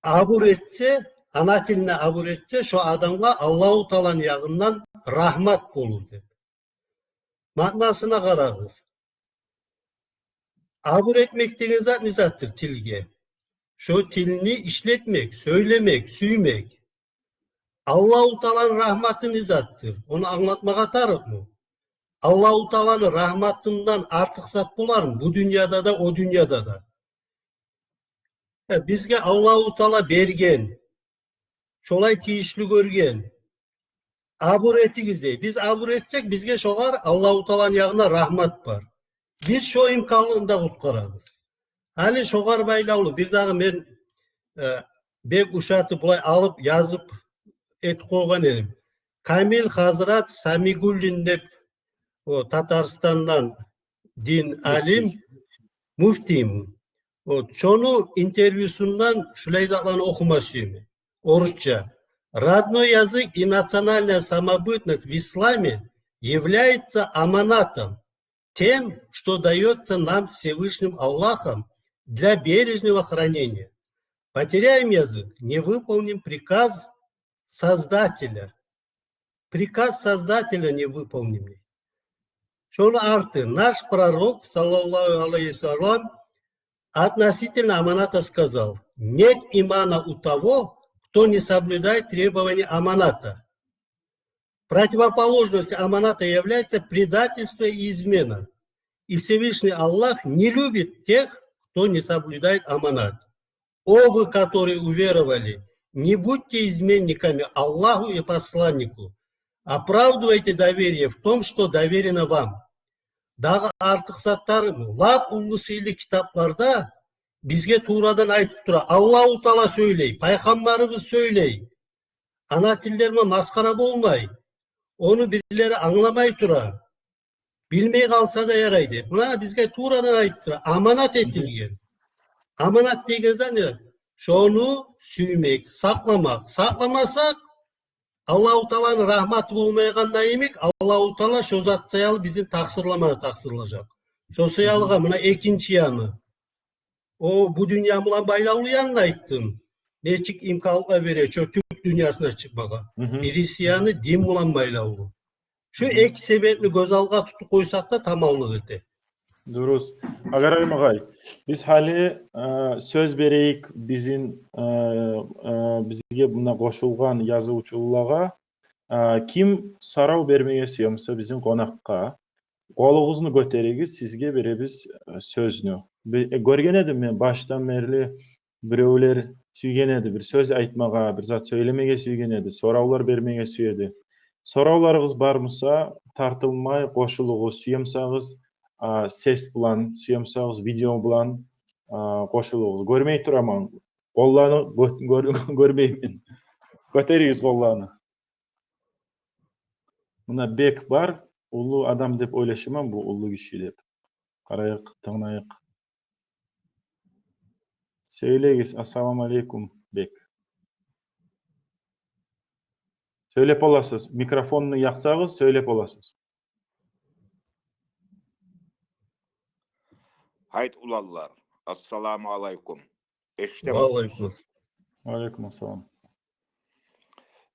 абур этсе, ана тилине абур этсе, шо адамгъа Аллагьу Тааланы ягъындан рагьмат болур деп. Маънасына къарагъыз. Абур этмек деген зат не затдыр тилге? Шо тилни ишлетмек, сёйлемек, сюймек. Аллагьу Тааланы рагьматы не затдыр? Ону англатмагъа тарыкъмы? Аллагьу Тааланы рагьматындан артыкъ зат болармы бу дюньяда да, о дюньяда да? Э, бизге Аллагьу Таала берген, шолай тийишли гёрген. Абур этигиз дей. Биз абур этсек, бизге шогъар Аллагьу Тааланы ягъындан рагьмат бар. Биз шо имканлыкъны да къутгъарабыз. Гьали шогъар байлавлу бир дагъы мен, э, бек ушатып, булай алып, язып этип къойгъан эдим. Камил Хазрат Самигуллин деп, о, Татарстандан дин алим, муфтий. Вот, шону интервьюсундан шулай затланы охума сюемен. Орусча. Родной язык и национальная самобытность в исламе является аманатом, тем, что даётся нам Всевышним Аллахом для бережного хранения. Потеряем язык, не выполним приказ Создателя. Приказ Создателя не выполним. Шону арты наш пророк, саллаллаху алейхи ва саллям, относительно аманата сказал: «Нет имана у того, кто не соблюдает требования аманата». Противоположностью аманата является предательство и измена. И Всевышний Аллах не любит тех, кто не соблюдает аманат. О вы, которые уверовали, не будьте изменниками Аллаху и посланнику. Оправдывайте доверие в том, что доверено вам. Дагъы артыкъ затлар, лап уллу сыйлы китапларда бизге туврадан айтып тура. Аллагьу Таала сёйлей, пайхаммарыбыз сёйлей. Ана тиллер булан масхара болмай. Ону бирлери англамай тура. Билмей къалса да ярай деп. Муна бизге туврадан айтып тура. Аманат этилген. Аманат деген зат не? Шону сюймек, сакъламакъ. Сакъламасакъ, Аллагьу Тааланы рагьматы болмайгъанда йимик, Аллагьу Таала шо зат саялы бизин такъсырлама да такъсырлажакъ. Шо саялы гъа, муна экинчи яны. О, бу дюнья булан байлавлу янын айтдым. Нечик имканлыкъ бере шо тюрк дюньясына чыкъмагъа. Бириси яны дин булан байлавлу. Шу эки себепни гёз алгъа тутуп къойсакъ да, таманлыкъ эте. Дурус. Агъарайым агъай, биз гьали, э, сёз берейик бизин, э, э, бизге муна къошулгъан язывчулагъа. Э, ким сорав бермеге сюе буса бизин къонакъгъа, къолугъузну гётеригиз, сизге беребиз, э, сёзню. Би-, э, гёрген эдим мен башдан берли, биревлер сюйген эди бир сёз айтмагъа, бир зат сёйлемеге сюйген эди, соравлар бермеге сюе эди. Соравларыгъыз бар буса, тартылмай къошулугъуз, сюе бусагъыз, а, сес булан, сюе бусагъыз, видео булан, а, къошулугъуз. Гёрмей тураман. Къолланы гё-, гёр-, гёрмеймен. Гётеригиз къолланы. Муна Бек бар, уллу адам деп ойлашаман бу, уллу гиши деп. Къарайыкъ, тынглайыкъ. Сёйлегиз. Ассаламу алейкум, Бек. Сёйлеп боласыз. Микрофонну якъсагъыз, сёйлеп боласыз. Гьайт, уланлар. Ассаламу алейкум. Эшитемисиз? Ва алейкум ассалам. Ва алейкум ассалам.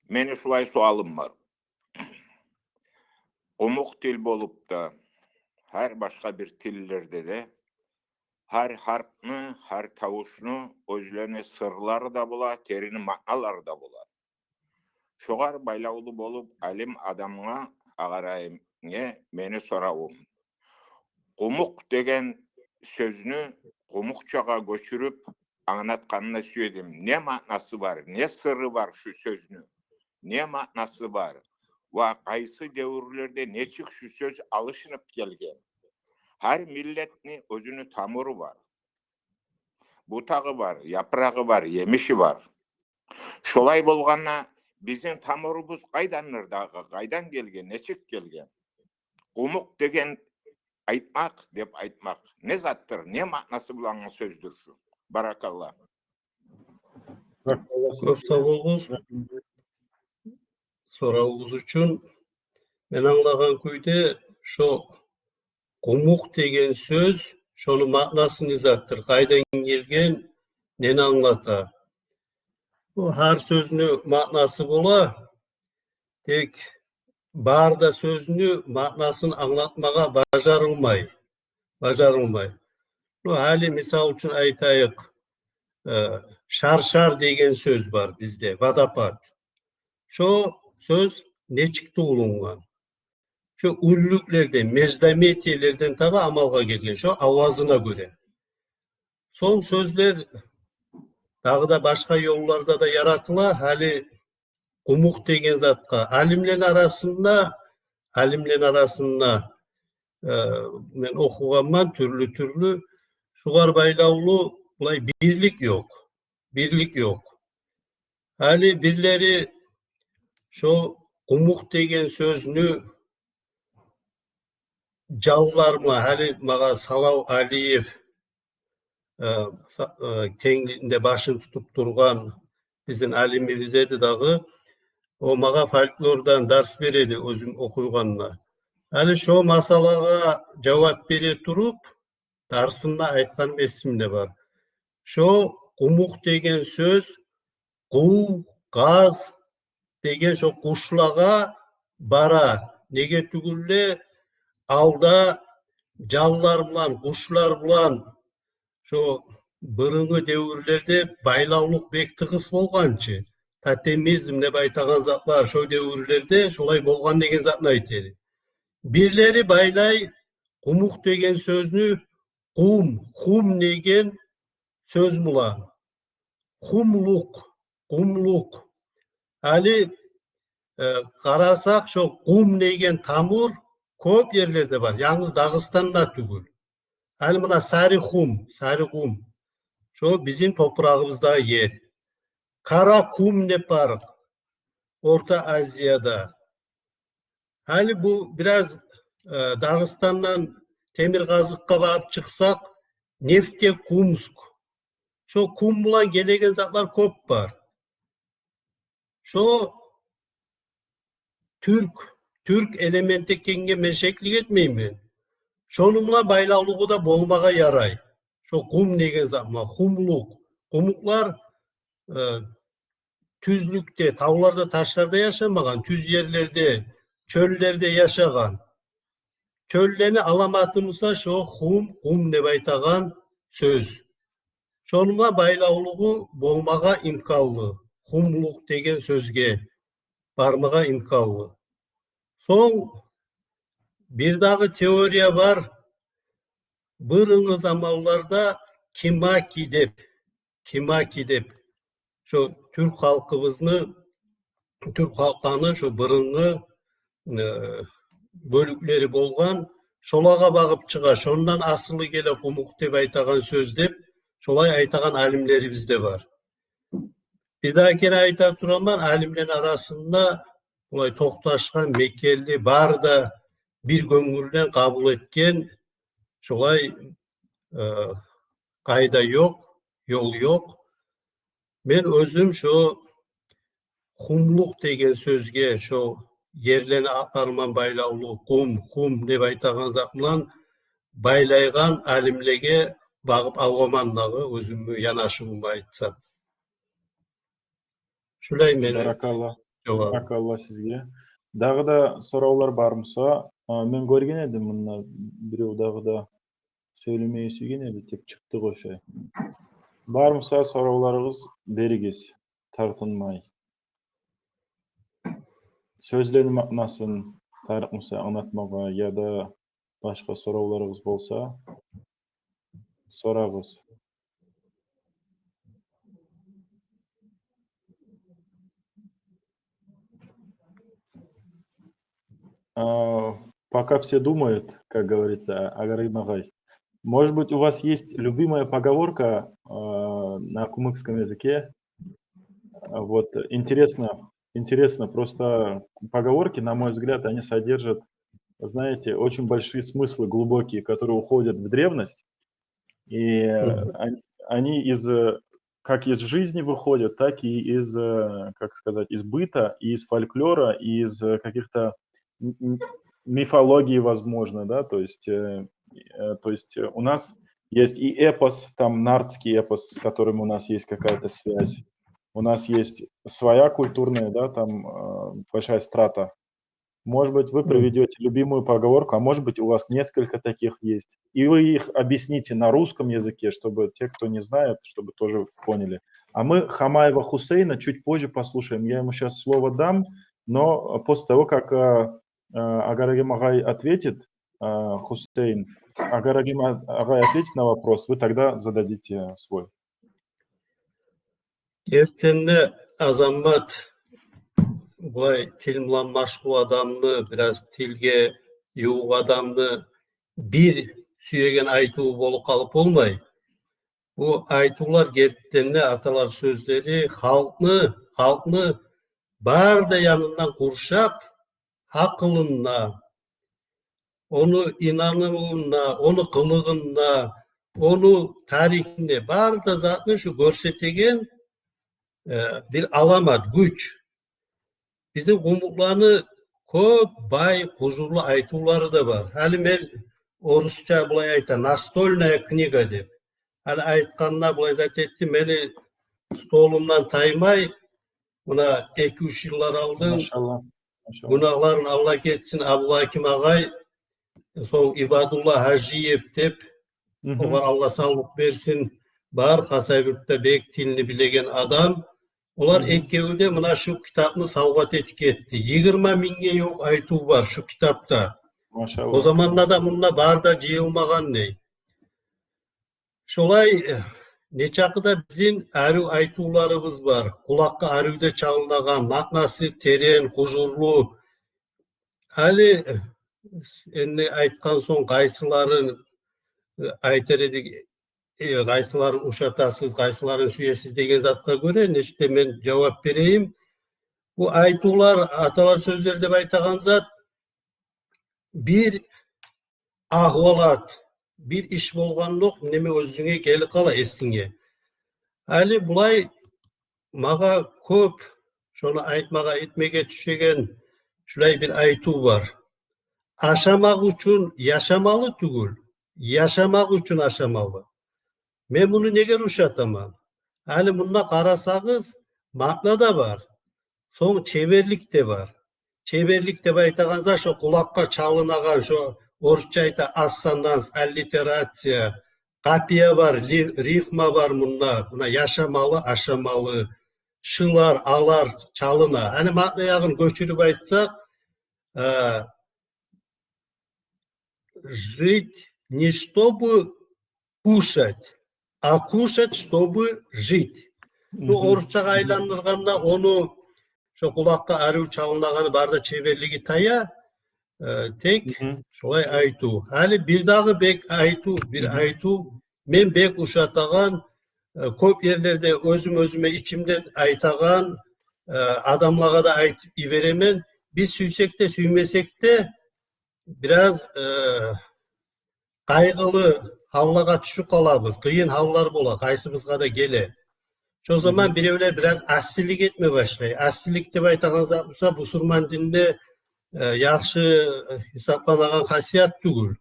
Мени шулай суалым бар. Къумукъ тил болуп да, гьар башгъа бир тиллерде де, гьар гьарпны, гьар тавушну оьзлени сырлары да бола, терен маъналары да бола. Шогъар байлавлу болуп, алим адамгъа, агъарайымгъа мени соравум. Къумукъ деген сёзню къумукъчагъа гёчюрюп англатгъанны сюе эдим. Не маънасы бар, не сыры бар шу сёзню? Не маънасы бар? Ва къайсы девюрлерде нечик шу сёз алышынып гелген? Гьар миллетни оьзюню тамуру бар. Бутагъы бар, япырагъы бар, емиши бар. Шолай болгъанда, бизин тамурубуз къайдандыр дагъы, къайдан гелген, нечик гелген? Къумукъ деген айтмакъ деп айтмакъ не затдыр, не маънасы булангъы сёздюр шу? Баракалла. Кёп сав болугъуз соравугъуз учун. Мен англагъан кюйде, шо къумукъ деген сёз, шону маънасы не затдыр, къайдан гелген, нени англата? Бу гьар сёзню маънасы бола, тек бары да сёзню маънасын англатмагъа бажарылмай, бажарылмай. Ну, гьали мисал учун айтайыкъ, э, шаршар деген сёз бар бизде, водопад. Шо сёз нечик тувулунгъан? шо уьнлюклерден, междометиелерден таба амалгъа гелген, шо авазына гёре. Сонг сёзлер дагъы да башгъа ёлларда да яратыла. Гьали къумукъ деген затгъа алимлени арасында, алимлени арасында, э, мен охугъанман тюрлю-тюрлю, шугъар байлавлу булай бирлик ёкъ, бирлик ёкъ. Гьали бирлери шо къумукъ деген сёзню жанлар булан, гьали магъа Салав Алиев, э, са-, э, кенглигинде башын тутуп тургъан бизин алимибиз эди дагъы. О магъа фольклордан дарс береди, оьзюм охуйгъанда. Гьали шо масъалагъа жавап бере туруп, дарсында айтгъаным эсимде бар. Шо къумукъ деген сёз къув, къаз деген шо къушлагъа бара. Неге тюгюл де алда жанлар булан, къушлар булан шо бырынгы девюрлерде байлавлукъ бек тыгъыс болгъан чы. Тотемизм деп айтагъан затлар шо девюрлерде шолай болгъан деген затны айта эди. Бирлери байлай къумукъ деген сёзню къум, хум деген сёз булан. Хумлукъ, къумлукъ. Гьали, э, къарасакъ, шо къум деген тамур кёп ерлерде бар. Янгыз Дагъыстанда тюгюл. Гьали муна Сарихум, Сарихум. Шо бизин топурагъыбызда ер. Къаракъум деп бар Орта Азияда. Гьали бу бираз, э, Дагъыстандан Темиркъазыкъгъа багъып чыкъсакъ, Нефтекумск. Шо кум булан гелеген затлар кёп бар. Шо тюрк, тюрк элементи экенге мен шеклик этмеймен. Шону булан байлавлугъу да болмагъа ярай. Шо къум деген зат булан, хумлукъ. Къумукълар, э, тюзлюкде, тавларда, ташларда яшамагъан, тюз ерлерде, чёллерде яшагъан. Чёллени аламаты буса шо хум, къум деп айтагъан сёз. Шонунга байлавлугъу болмагъа имканлы, хумлукъ деген сёзге бармагъа имканлы. Сонг бир дагъы теория бар. Бырынгы заманларда кимаки деп, кимаки деп, шо тюрк халкъыбызны, тюрк халкъланы шо бырынгы, э, бёлюклери болгъан, шолагъа багъып чыгъа, шондан асылы геле къумукъ деп айтагъан сёз деп, шолай айтагъан алимлерибиз де бар. Бир дагъы керен айта тураман, алимлени арасында булай токъташгъан, мекенли, бары да бир гёнгюлден къабул этген шолай, э, къайда ёкъ, ёл ёкъ. Мен оьзюм шо хумлукъ деген сёзге, шо ерлени атлары булан байлавлу, къум, хум деп айтагъан зат булан байлайгъан алимлеге багъып авгъаман дагъы, оьзюмню янашывумну айтсам. Шулай мени. Баракалла. Жавабым. Баракалла сизге. Дагъы да соравлар бар буса, а, мен гёрген эдим мунда бирев дагъы да сёйлемеге сюйген эди, тек чыкъды ошай. Бар буса соравларыгъыз, беригиз, тартынмай. Сёзлени маънасын тарыкъ буса англатмагъа яда башгъа соравларыгъыз болса, сорагъыз. А, пока все думают, как говорится, Агъарим агъай. Может быть, у вас есть любимая поговорка, а, на кумыкском языке? А, вот, интересно, интересно, просто поговорки, на мой взгляд, они содержат, знаете, очень большие смыслы глубокие, которые уходят в древность. И, э, они, они из, э, как из жизни выходят, так и из, э, как сказать, из быта, и из фольклора, и из, э, каких-то м-, м-, мифологии, возможно, да, то есть, э, э, то есть, э, у нас есть и эпос, там, нартский эпос, с которым у нас есть какая-то связь. У нас есть своя культурная, да, там, э, большая страта. Может быть, вы приведёте любимую поговорку, а может быть, у вас несколько таких есть. И вы их объясните на русском языке, чтобы те, кто не знает, чтобы тоже поняли. А мы Хамаева Хусейна чуть позже послушаем. Я ему щас слово дам, но после того, как, э, Э, Агарагим агъай ответит, э, Хусейн, Агарагим а-, агъай ответит на вопрос, вы тогда зададите свой. Гертиден де, Азамат, булай тил булан машгъул адамны, бираз тилге ювукъ адамны бир сюеген айтыву болуп къалып болмай. Бу айтывлар гертиден де, аталар сёзлери, халкъны, халкъны бары да янындан къуршап, гьакъылында, ону инанывунда, ону къылыгъында, ону тарихинде, бары да затны шу гёрсетеген, э, бир аламат, гюч. Бизин къумукъланы кёп бай, къужурлу айтывлары да бар. Гьали мен, орусча булай айта, настольная книга деп. Гьали айтгъанда булай зат этди, мени столумдан таймай, муна эки-уьч йыллар алдын, машалла, машалла, гюнагьларын Аллагь гечсин, Абдулгьаким агъай, сонг Ибадулла Гьажиев деп, огъар Аллагь савлукъ берсин, бар Хасавюртда бек тилни билеген адам. Олар экеви де муна шу китапны савгъат этип гетди. Йигирма мингге ювукъ айтыв бар шу китапда. Машалла. О заманда да мунда бары да жыйылмагъан дей. Шолай, э, нечакъы да бизин арив айтывларыбыз бар. Къулакъгъа арив де чалынагъан, маънасы терен, къужурлу. Гьали, э, энни айтгъан сонг къайсыларын, э, айтар эдик, э, къайсыларын ушатасыз, къайсыларын сюесиз деген затгъа гёре, нечик де мен жавап берейим. Бу айтывлар, аталар сёзлери деп айтагъан зат, бир агьвалат, бир иш болгъандокъ, неме оьзюнге гелип къала эсинге. Гьали булай магъа кёп шону айтмагъа, этмеге тюшеген шулай бир айтыв бар. Ашамакъ учун яшамалы тюгюл, яшамакъ учун ашамалы. Мен муну неге ушатаман? Гьали мунда къарасагъыз, маъна да бар. Сонг чеберлик де бар. Чеберлик деп айтагъан зат шо къулакъгъа чалынагъан, шо орусча айта ассонанс, аллитерация, къапия бар, ли-, рифма бар мунда. Муна яшамалы, ашамалы, шылар, алар чалына. Гьали маъна ягъын гёчюрюп айтсакъ, э, жить не чтобы кушать, а кушать, чтобы жить. Ну, орусчагъа айландыргъанда, ону шо къулакъгъа арив чалынагъаны, бары да чеберлиги тая, э, тек шолай айтыв. Гьали бир дагъы бек айтыв, бир айтыв, мен бек ушатагъан, э, кёп ерлерде оьзюм оьзюме ичимден айтагъан, э, адамлагъа да айтып йиберемен. Биз сюйсек де, сюймесек де, бираз, э, къайгъылы гьаллагъа тюшюп къалабыз. Къыйын гьаллар бола, къайсыбызгъа да геле. Шо заман биревлер бираз асилик этме башлай. Асилик деп айтагъан зат буса, бусурман динде, э, яхшы, э, гьисапланагъан хасият тюгюл.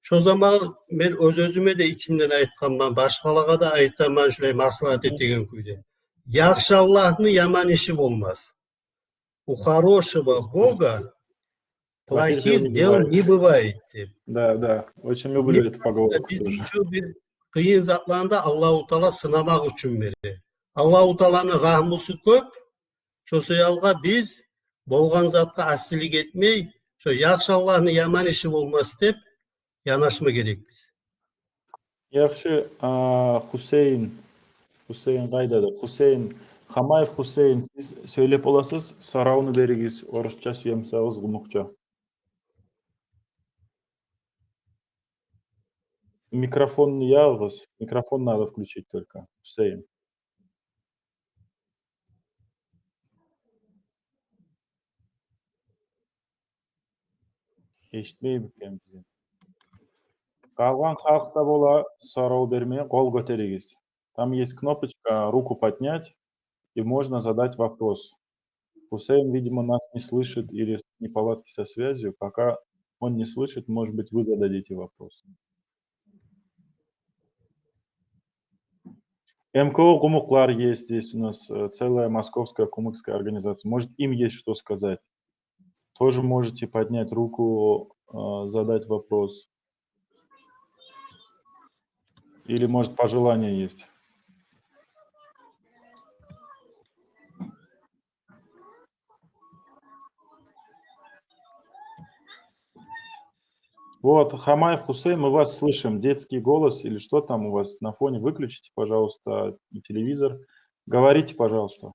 Шо заман мен оьз-оьзюме де ичимден айтгъанман, башгъалагъа да айтаман, шулай маслагьат этеген кюйде. Яхшы Аллагьны яман иши болмас. У хорошего Бога плохих дел не бывает деп. Да, да. Очень люблю эту поговорку тоже. Бизин учун бир къыйын затланы да Аллагьу Таала сынамакъ учун бере. Аллагьу Тааланы рагьмусу кёп. Шо саялгъа биз болгъан затгъа асилик этмей, шо яхшы Аллагьны яман иши болмас деп, янашма герекбиз. Яхшы, а, Гьусейин, Гьусейин къайдады? Гьусейин, Хамаев Гьусейин, сиз сёйлеп боласыз, соравну беригиз, орусча сюе бусагъыз, къумукъча. Микрофонну ягъыгъыз, микрофон надо включить только, Гьусейин. Эшитмейми экен бизин? Къалгъан халкъ да бола, сорав бермеге къол гётеригиз. Там есть кнопочка «Руку поднять», и можно задать вопрос. Гусейн, видимо, нас не слышит или неполадки со связью. Пока он не слышит, может быть, вы зададите вопрос. М К О «Къумукълар» есть здесь у нас, э, целая московская кумыкская организация. Может, им есть что сказать. Тоже можете поднять руку, э, задать вопрос. Или, может, пожелание есть. Вот, Хамаев Хусейн, мы вас слышим. Детский голос или что там у вас на фоне? Выключите, пожалуйста, телевизор. Говорите, пожалуйста.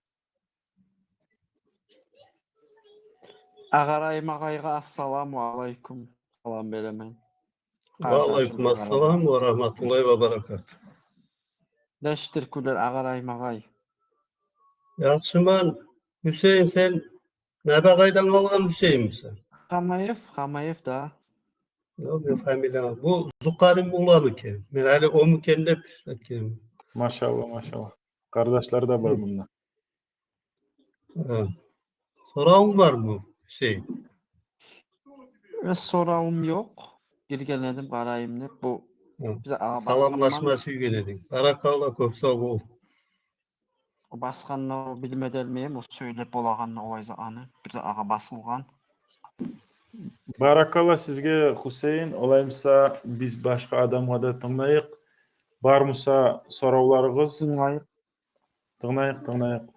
Агъарайым агъайгъа ассаламу алайкум. Салам беремен. Ва алайкум ассалам ва рагьматуллагьи ва баракатугь. Нечикдир гюнлер, агъарайым агъай? Яхшыман. Гьюсейин, сен Набагъайдан къалгъан Гьюсейинмисен? Хамаев, Хамаев да. Ёкъ, мен фамилия. Бу Зукъарим уланы экен. Мен гьали о мукен деп этгенмен. Машалла, машалла. Къардашлар да бар мунда. Гьа. Соравунг бармы, Гьюсейин? Э, соравум ёкъ. Гирген эдим, къарайым деп. Бу Гьа. Биз агъа саламлашма сюйген эдинг. Баракалла, кёп сав бол. О басгъанны о билме де билмеймен, о сёйлеп болагъанны, олай затланы. Бир де агъа басылгъан. Баракалла сизге, Гьюсейин. Олай буса, биз башгъа адамгъа да тынглайыкъ. Бар буса соравларыгъыз? Тынглайыкъ. Тынглайыкъ, тынглайыкъ.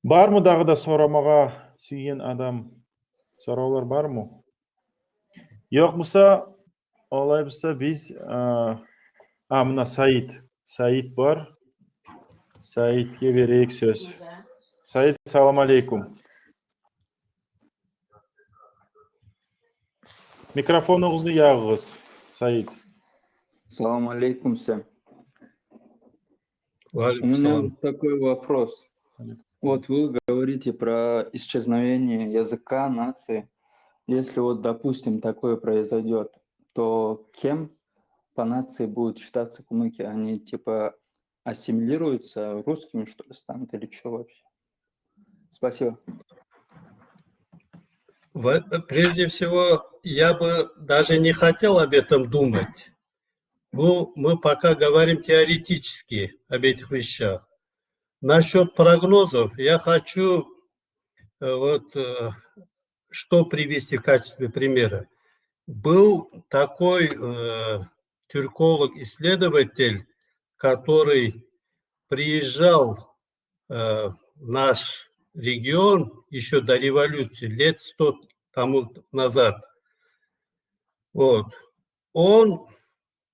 Бармы дагъы да сорамагъа сюйген адам? Соравлар бармы? Ёкъ буса, олай буса биз, а, а, муна Саид. Саид бар. Саидге берейик сёз. Саид, салам алейкум. Микрофонугъузну ягъыгъыз, Саид. Салам алейкум, Сэм. Ва алейкум салам. У меня вот такой вопрос. Вот вы говорите про исчезновение языка, нации. Если вот, допустим, такое произойдёт, то кем по нации будут считаться кумыки? Они, типа, ассимилируются, русскими, что ли, станут или чё вообще? Спасибо. Во-, прежде всего, я бы даже не хотел об этом думать. Ну, мы пока говорим теоретически об этих вещах. Насчёт прогнозов я хочу, э, вот, э, что привести в качестве примера. Был такой, э, тюрколог-исследователь, который приезжал, э, в наш регион ещё до революции, лет сто тому назад. Вот. Он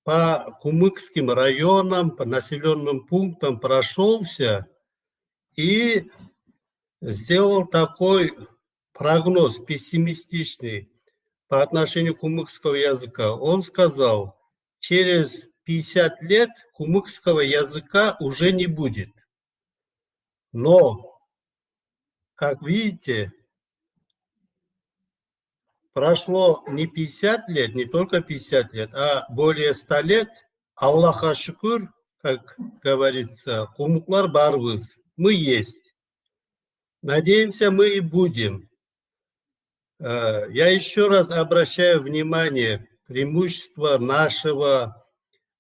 по кумыкским районам, по населённым пунктам прошёлся и сделал такой прогноз пессимистичный по отношению кумыкского языка. Он сказал: «Через пятьдесят лет кумыкского языка уже не будет». Но, как видите, прошло не пятьдесят лет, не только пятьдесят лет, а более ста лет. Аллагьгъа шюкюр, как говорится, кумыклар барбыз. Мы есть. Надеемся, мы и будем. Э, я ещё раз обращаю внимание, преимущество нашего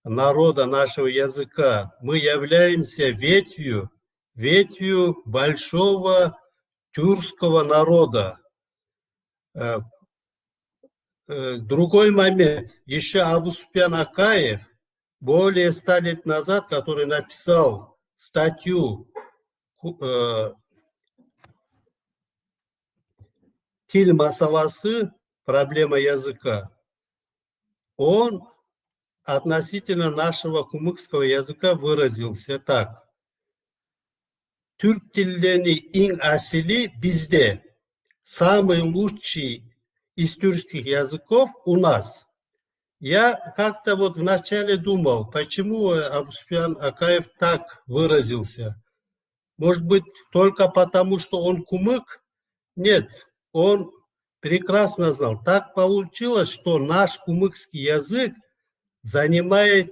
народа, нашего языка. Мы являемся ветвью, ветвью большого тюркского народа. Э, э, другой момент. Ещё Абусупьян Акаев, более ста лет назад, который написал статью, э, «Тил масаласы. Проблема языка». Он относительно нашего кумыкского языка выразился так: «Тюрк тиллени инг асили бизде. Самый лучший из тюркских языков у нас». Я как-то вот вначале думал, почему, э, Абусупьян Акаев так выразился. Может быть, только потому, что он кумык? Нет, он прекрасно знал. Так получилось, что наш кумыкский язык занимает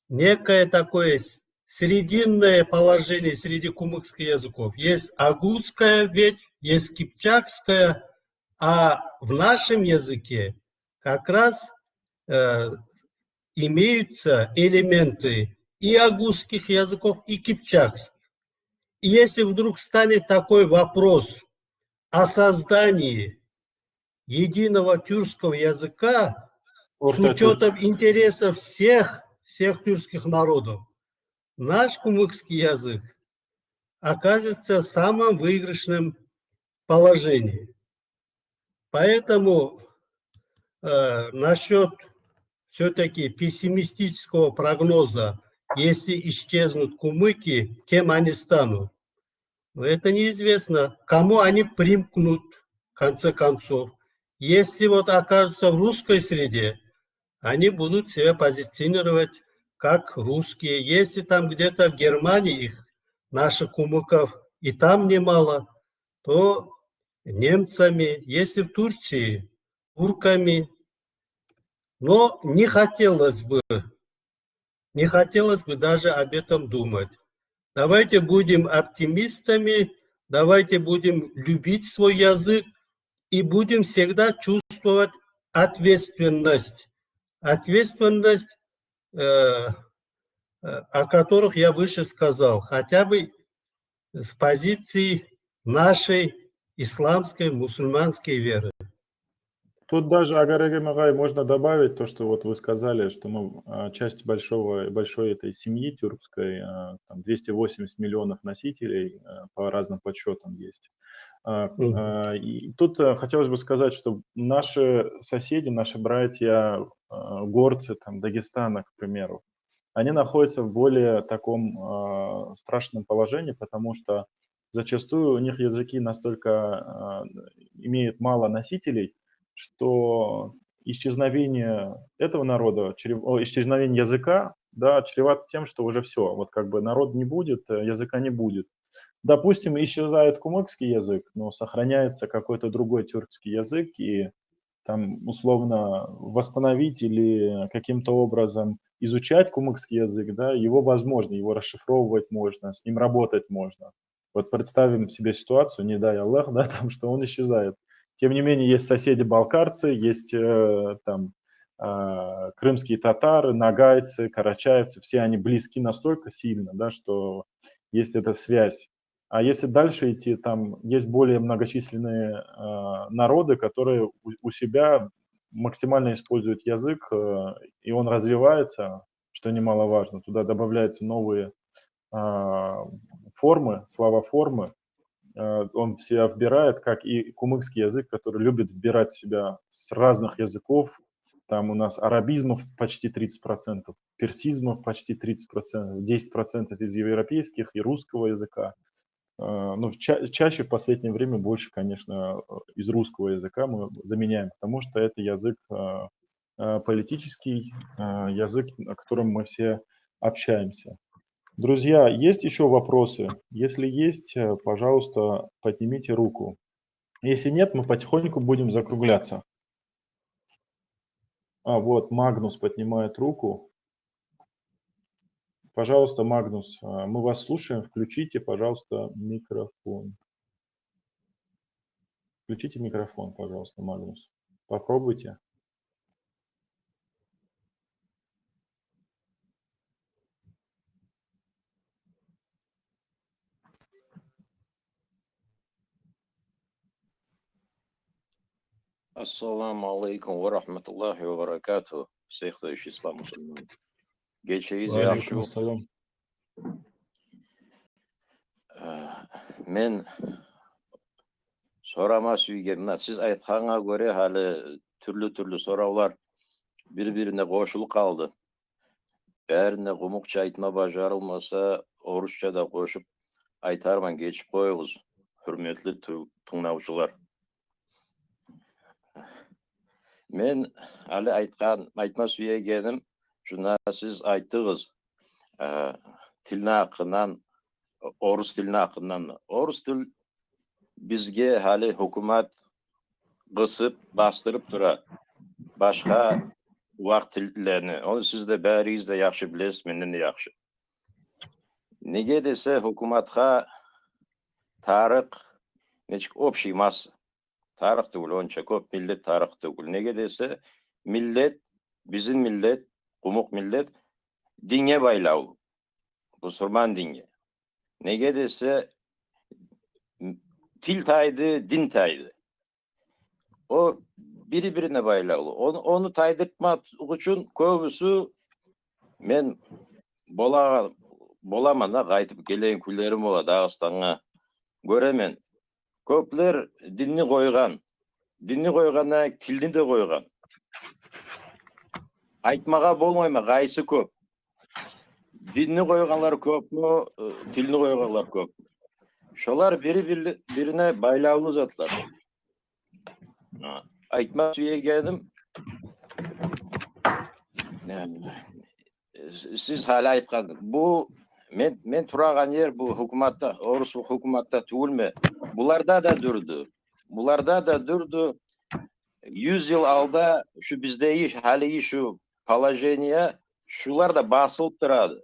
некое такое с-, срединное положение среди кумыкских языков. Есть агузская ветвь, есть кыпчакская, а в нашем языке как раз, э, имеются элементы и агузских языков, и кыпчакских. И если вдруг станет такой вопрос о создании единого тюркского языка с учётом интересов всех, всех тюркских народов, наш кумыкский язык окажется в самом выигрышном положении. Поэтому, э, насчёт всё-таки пессимистического прогноза, если исчезнут кумыки, кем они станут? Но это неизвестно, кому они примкнут, в конце концов. Если вот окажутся в русской среде, они будут себя позиционировать как русские. Если там где-то в Германии их, наших кумыков, и там немало, то немцами, если в Турции, турками. Но не хотелось бы, не хотелось бы даже об этом думать. Давайте будем оптимистами, давайте будем любить свой язык и будем всегда чувствовать ответственность. Ответственность, э, э, о которых я выше сказал, хотя бы с позиции нашей исламской, мусульманской веры. Тут даже, Агарегем агъай, можно добавить то, что вот вы сказали, что мы, а, часть большого, большой этой семьи тюркской, а, там двести восемьдесят миллионов носителей, а, по разным подсчётам есть. А, Мгм. а, и тут, а, хотелось бы сказать, что наши соседи, наши братья, а, горцы, там, Дагестана, к примеру, они находятся в более таком, а, страшном положении, потому что зачастую у них языки настолько, а, имеют мало носителей, что исчезновение этого народа, чрев-, о, исчезновение языка, да, чревато тем, что уже всё, вот как бы народ не будет, э, языка не будет. Допустим, исчезает кумыкский язык, но сохраняется какой-то другой тюркский язык, и там условно восстановить или каким-то образом изучать кумыкский язык, да, его возможно, его расшифровывать можно, с ним работать можно. Вот представим себе ситуацию, не дай Аллах, да, там, что он исчезает. Тем не менее, есть соседи балкарцы, есть, э, там, а, крымские татары, ногайцы, карачаевцы, все они близки настолько сильно, да, что есть эта связь. А если дальше идти, там есть более многочисленные, а, народы, которые у, у себя максимально используют язык, э, и он развивается, что немаловажно. Туда добавляются новые, а, формы, словоформы. Э, он в себя вбирает, как и кумыкский язык, который любит вбирать в себя с разных языков. Там у нас арабизмов почти тридцать процентов, персизмов почти тридцать процентов, десять процентов из европейских и русского языка. Э, ну, ча-, чаще в последнее время больше, конечно, э, из русского языка мы заменяем, потому что это язык, э, э, политический, э, язык, на котором мы все общаемся. Друзья, есть ещё вопросы? Если есть, э, пожалуйста, поднимите руку. Если нет, мы потихоньку будем закругляться. А, вот, Магнус поднимает руку. Пожалуйста, Магнус, а, мы вас слушаем. Включите, пожалуйста, микрофон. Включите микрофон, пожалуйста, Магнус. Попробуйте. Ассаламу алейкум ва рагьматуллагьи ва баракатугь. Всех, кто ещё ислам мусульман. Гечегиз яхшы болсун. Ва алейкум ассалам. Э, мен сорама сюйгеним, муна сиз айтгъангъа гёре, гьали тюрлю-тюрлю соравлар бир-бирине къошулуп къалды. Барин де къумукъча айтма бажарылмаса, орусча да къошуп айтарман, гечип къоюгъуз, гьюрметли ту-, тынглавчулар. Мен гьали айтгъан, айтма сюегеним, шунда сиз айтдыгъыз, э, тилни гьакъындан, орус тилни гьакъындан. Орус тил бизге гьали гьукумат къысып, басдырып тура башгъа вакъ тиллени. Ону сиз де, баригиз де яхшы билесиз, менден де яхшы. Неге десе, гьукуматгъа тарыкъ нечик общий масса. Тарыкъ тюгюл, онча кёп миллет тарыкъ тюгюл. Неге десе, миллет, бизин миллет, къумукъ миллет динге байлавлу. Бусурман динге. Неге десе, тил тайды, дин тайды. О бири-бирине байлавлу. Ону, ону тайдыртмакъ учун кёбюсю, мен бола-, боламан да, къайтып гелеген кюнлерим бола Дагъыстангъа, гёремен. Кёплер динни къойгъан. Динни къойгъанда, тилни де къойгъан. Айтмагъа болмайман, къайсы кёп. Динни къойгъанлар кёпмю, э, тилни къойгъанлар кёпмю? Шолар бири-бири-, бирине байлавлу затлар. Айтма сюегеним, э, сиз гьали айтгъан, бу мен, мен турагъан ер, бу гьукуматда, орус гьукуматда тюгюлмю? Буларда да дюрдю. Буларда да дюрдю. Юз йыл алда шу биздеги гьалиги шу положение, шулар да басылып турады.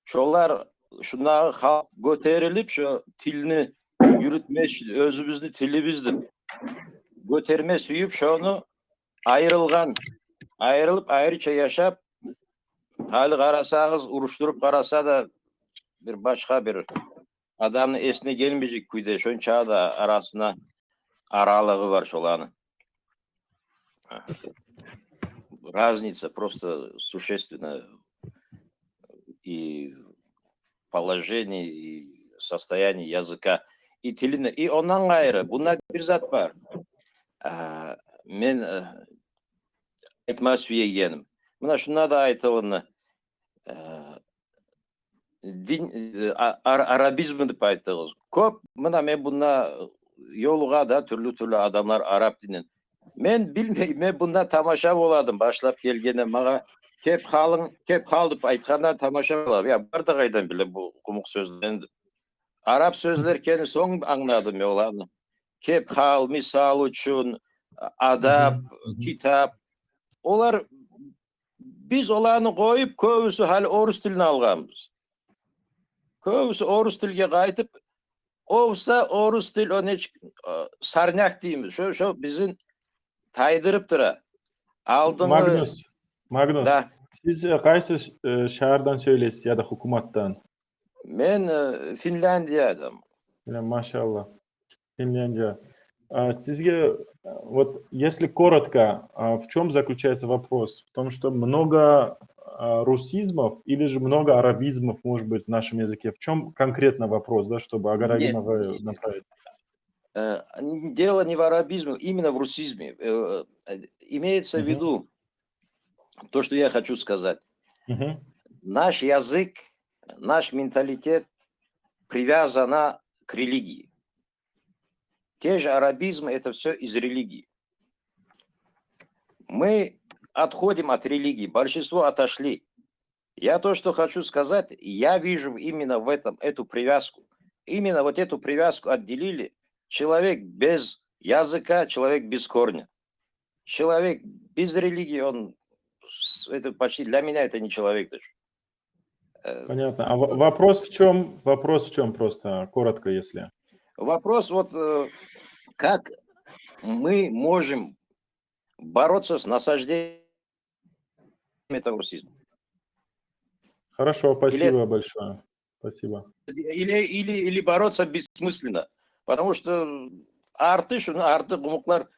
Шолар, шундагъы халкъ гётерилип, шо тилни юрютмес, оьзюбюзню тилибиз деп гётерме сююп, шону айрылгъан, айрылып, айрыча яшап, гьали къарасагъыз, урушдуруп къараса да, бир башгъа бир адамны эсине гелмежек кюйде, шонча да арасына аралыгъы бар шоланы. Разница просто существенная и положение, и состояние языка, и тилине, и ондан къайры, мунда бир зат бар. А, мен, э, айтма сюегеним. Муна шунда да айтылынды. Э, дин, э, а-, ар-, арабизм деп айтдыгъыз. Кёп, муна мен мунда ёлугъа да тюрлю-тюрлю адамлар араб динин. Мен билмеймен, мен мунда тамаша боладым, башлап гелгенде магъа кеп халынг, кеп хал деп айтгъанда тамаша боладым. Я, бар да къайдан биле бу къумукъ сёзлени деп. Араб сёзлер экенин сонг англадым мен оланы. Кеп хал, мисал учун, адаб, китап. Олар, биз оланы къоюп, кёбюсю гьали орус тилни алгъанбыз. Кёбюсю орус тилге къайтып, о буса орус тил, о нечик, э, сорняк деймиз. Шо, шо бизин тайдырып тура. Алдынгы... Магнус, Магнус, да. Сиз, э, къайсы, э, шагьардан сёйлейсиз яда гьукуматдан? Мен, э, Финляндиядан. Финлян-, машалла. Финляндия. А, сизге, э, вот если коротко, а, в чём заключается вопрос? В том, что много, а, русизмов или же много арабизмов, может быть, в нашем языке? В чём конкретно вопрос, да, чтобы Агарайгъым агъа направить? Э, н-, дело не в арабизме, именно в русизме. Э, э, имеется в виду то, что я хочу сказать. Наш язык, наш менталитет привязана к религии. Те же арабизмы, это всё из религии. Мы отходим от религии, большинство отошли. Я то, что хочу сказать, я вижу именно в этом эту привязку. Именно вот эту привязку отделили. Человек без языка, человек без корня. Человек без религии, он с-, это почти для меня это не человек даже. Э, понятно. А во-, вопрос в чём? Вопрос в чём, просто коротко, если? Вопрос вот, э, как мы можем бороться с насаждением этого расизма? Хорошо, или спасибо большое. Спасибо. Или, или, или бороться бессмысленно. Потому что арты шуну, арты къумукълар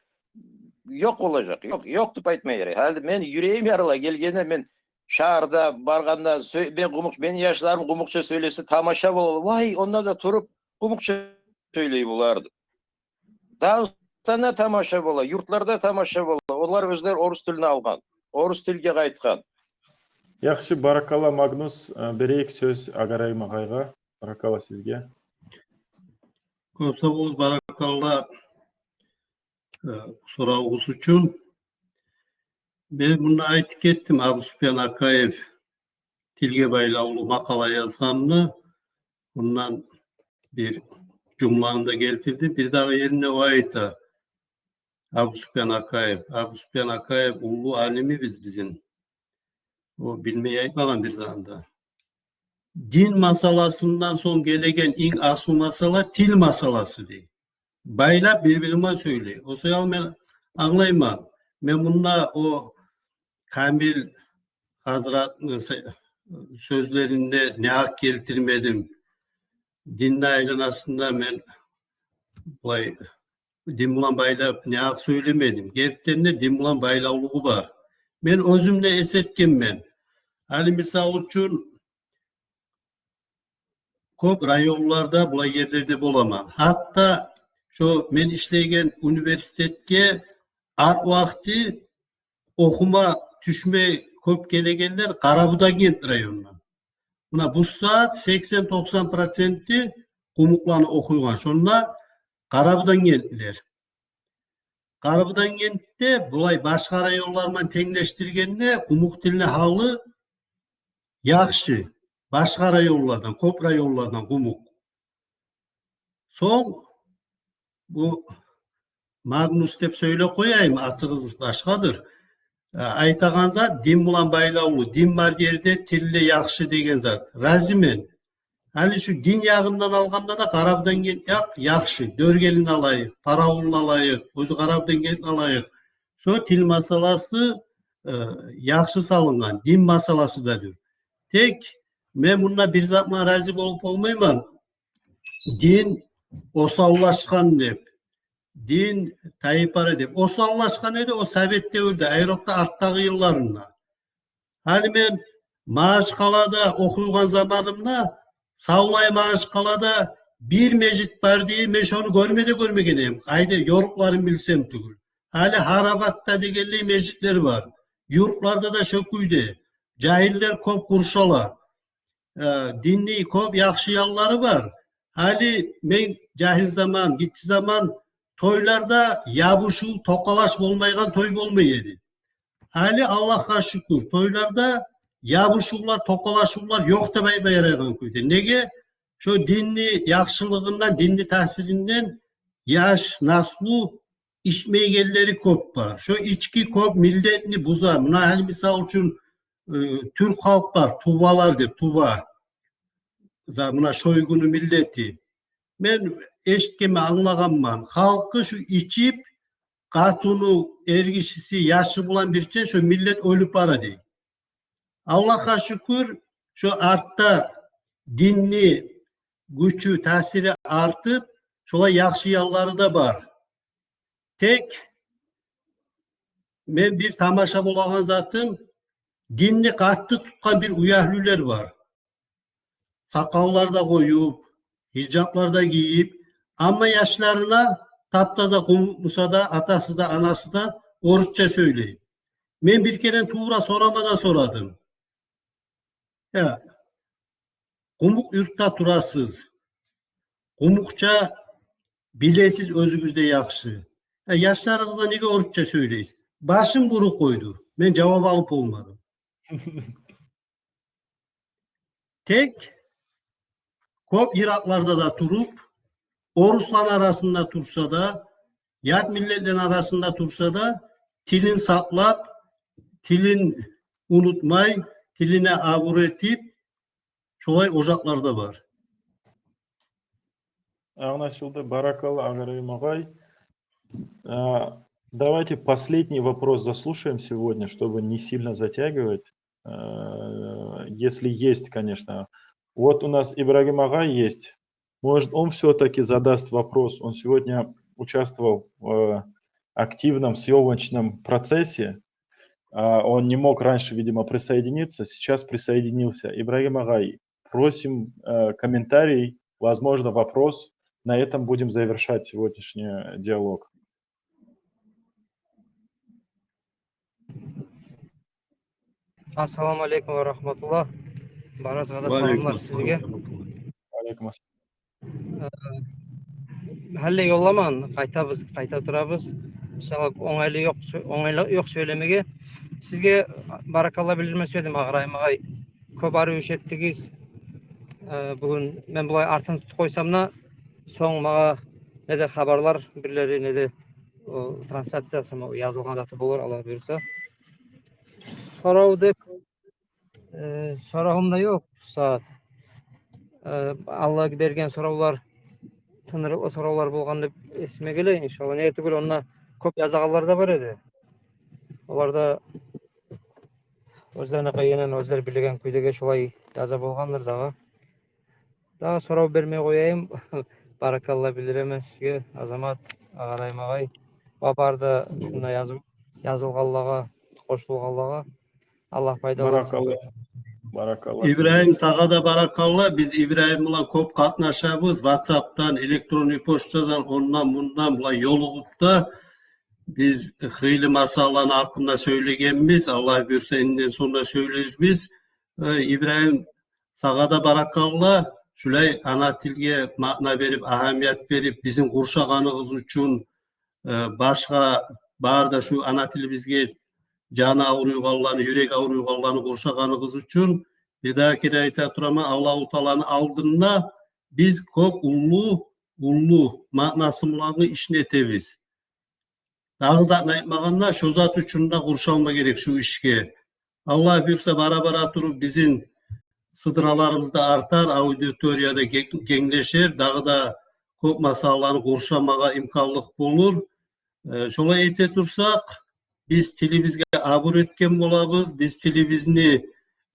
ёкъ болажакъ. Ёкъ, ёкъ деп айтма герек. Гьали мен юрегим ярыла гелгенде, мен шагьарда баргъанда сё-, мен къумукъ-, мени яшларым къумукъча сёйлесе, тамаша бола. Вай, онда да туруп къумукъча сёйлей булар деп. Дагъыстанда тамаша бола, юртларда тамаша бола. Олар оьзлер орус тилни алгъан, орус тилге къайтгъан. Яхшы, баракалла, Магнус, э, берейик сёз Агарайгъым агъайгъа. Баракалла сизге. Кёп сав бол, баракалла, э, соравугъуз учун. Мен мунда айтып гетдим, Абусупиян Акаев тилге байлавлу макъала язгъанны. Мундан бир жумланы да гелтирди. Бир дагъы еринде о айта, Абусупиян Акаев. Абусупиян Акаев уллу алимибиз бизин. О билмей айтмагъан бир затны да. Дин масаласындан сонг гелеген инг аслу масала тил масаласы дей. Байлап бир-бири булан сёйлей. О саялы мен англайман. Мен мунда о Камил гьазратны сё-, сёзлерин де негьакъ гелтирмедим. Динни айланасында мен булай дин булан байлап негьакъ сёйлемедим. Гертиден де дин булан байлавлугъу бар. Мен оьзюм де эс этгенмен. Гьали мисал учун, кёп районларда, булай ерлерде боламан. Гьатта Шо мен ишлейген университетге гьар вакъти охума тюшмей кёп гелегенлер Къарабудагъгент районундан. Муна бу сагьат сексен-токъсан проценти къумукъланы охуйгъан шонда Къарабудагъгентлилер. Къарабудагъгентде булай башгъа районлар булан тенглешдиргенде къумукъ тилни гьалы яхшы. Башгъа районлардан, кёп районлардан къумукъ. Сонг бу Магнус деп сёйлеп къояйым, атыгъыз башгъадыр. Э, айтагъан зат дин булан байлавлу, дин бар ерде тил де яхшы деген зат. Разимен. Гьали шу дин ягъындан алгъанда да Къарабудагъгент якъ яхшы. Дёргелини алайыкъ, Паравулну алайыкъ, оьзю Къарабудагъгентни алайыкъ. Шо тил масъаласы, э, яхшы салынгъан, дин масъаласы да дюр. Тек мен мунда бир зат булан рази болуп болмайман. Дин осаллашгъан деп, дин тайпара деп. Осаллашгъан эди о совет девюрде, айрокъда артдагъы йылларында. Гьали мен Магьачкъалада охуйгъан заманымда, савлай Магьачкъалада бир межит бар дей, мен шону гёрме де гёрмеген эдим. Къайда ёрукъларын билсем тюгюл. Гьали Гьарабатда дегенлей межитлер бар. Юртларда да шо кюйде. Жагьиллер кёп къуршала. Э, динни кёп яхшы янлары бар. Гьали мен жагьил заман, гиччи заман тойларда ябушув, токъалаш болмайгъан той болмай эди. Гьали, Аллагьгъа шюкюр, тойларда ябушувлар, токъалашывлар ёкъ деп айтма ярайгъан кюйде. Неге? Шо динни яхшылыгъындан, динни таъсиринден яш наслу ичмейгенлери кёп бар. Шо ички кёп миллетни буза. Муна гьали, мисал учун, э, тюрк халкъ бар, тувалар деп, тува. Да муна Шойгуну миллети. Мен эшитгенмен, англагъанман. Халкъы шу ичип, къатыны, эргишиси, яшы булан бирче шо миллет оьлюп бара дей. Аллагьгъа шюкюр, шо артда динни гючю, таъсири артып, шолай яхшы янлары да бар. Тек мен бир тамаша болагъан затым, динни къатты тутгъан бир уьягьлюлер бар. Сакъаллар да къоюп, гьижаплар да гийип, амма яшларына тап-таза къумукъ буса да, атасы да, анасы да орусча сёйлей. Мен бир керен тувра сорама да сорадым. Я, къумукъ юртда турасыз. Къумукъча билесиз оьзюгюз де яхшы. Я, яшларыгъызгъа неге орусча сёйлейсиз? Башын буруп къойду. Мен жавап алып болмадым. Тек кёп йыракъларда да туруп, орусланы арасында турса да, ят миллетлени арасында турса да, тилин сакълап, тилин унутмай, тилине абур этип, шолай ожакълар да бар. Англашылды, баракалла, Агъарайым агъай. А, давайте последний вопрос заслушаем сегодня, чтобы не сильно затягивать. Э, если есть, конечно. Вот у нас Ибрагим агъай есть. Может, он всё-таки задаст вопрос. Он сегодня участвовал в, э, активном съёмочном процессе. А, он не мог раньше, видимо, присоединиться. Сейчас присоединился. Ибрагим агъай, просим, э, комментарий, возможно, вопрос. На этом будем завершать сегодняшний диалог. Ассаламу алейкум ва рагьматуллагь. Барыгъызгъа да саламлар сизге. Ва алейкум ассалам. Э, гьали ёлламан, къайтабыз, къайта турабыз. Иншаллагь, онгайлы ёкъ, онгайлы ёкъ сёйлемеге. Сизге баракалла билдирме сюе эдим, Агъарайым агъай. Кёп арив иш этдигиз. Э, бугюн мен булай артын тутуп къойсам да, сонг магъа не де хабарлар бирлери, не де о трансляциясы, язылгъан заты болур, Аллагь буюрса. Сорав деп, э, соравум да ёкъ бу сагьат. Э, Аллагь берген соравлар, тынырыкълы соравлар болгъан деп эсиме геле, иншаллагь. Неге тюгюл, онда кёп язагъанлар да бар эди. Олар да оьзлерине къыйынын оьзлер билеген кюйде шолай яза болгъандыр дагъы. Дагъы сорав бермей къояйым. Баракалла билдиремен сизге, Азамат, Агъарайым агъай. Ва бары да шунда языл-, язылгъанлагъа, къошулгъанлагъа. Аллагь пайдалы этсин. Баракалла. Баракалла сизге. Ибрагьим, сагъа да баракалла. Биз Ибрагьим булан кёп къатнашабыз. WhatsApp-тан, электронный почтадан, ондан-мундан булай ёлугъуп да. Биз хыйлы масъалаланы гьакъында сёйлегенбиз. Аллагь буюрса, инден сонг да сёйлербиз. Э, Ибрагьим, сагъа да баракалла. Шулай ана тилге маъна берип, агьамият берип, бизин къуршагъаныгъыз учун, э, башгъа бары да шу ана тилибизге жаны авруйгъанланы, юреги авруйгъанланы къуршагъаныгъыз учун. Бир дагъы керен айта тураман, Аллагьу Тааланы алдында биз кёп уллу, уллу маънасы булангъы ишни этебиз. Дагъы затны айтмагъанда, шо зат учун да къуршалма герек шу ишге. Аллагь буюрса, бара-бара туруп бизин сыдраларыбыз да артар, аудитория да ге-, генглешер, дагъы да кёп масъалаланы къуршамагъа имканлыкъ болур. Э, шолай эте турсакъ, биз тилибизге абур этген болабыз, биз тилибизни,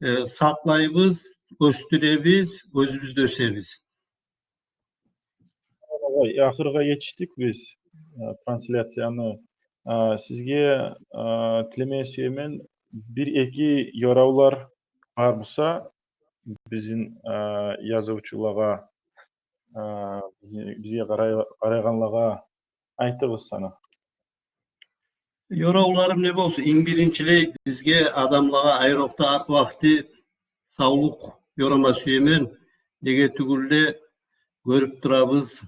э, сакълайбыз, оьсдюребиз, оьзюбюз де оьсебиз. Ой, ахыргъа етишдик биз, э, трансляцияны. Э, сизге, э, тилеме сюемен, бир-эки ёравлар бар буса, бизин, э, язывчулагъа, э, бизин, бизге къарай-, къарайгъанлагъа айтыгъыз сана. Ёравларым не болсун? Инг биринчилей, бизге, адамлагъа, айрокъда акъ вакъти савлукъ ёрама сюемен. Неге тюгюл де, гёрюп турабыз,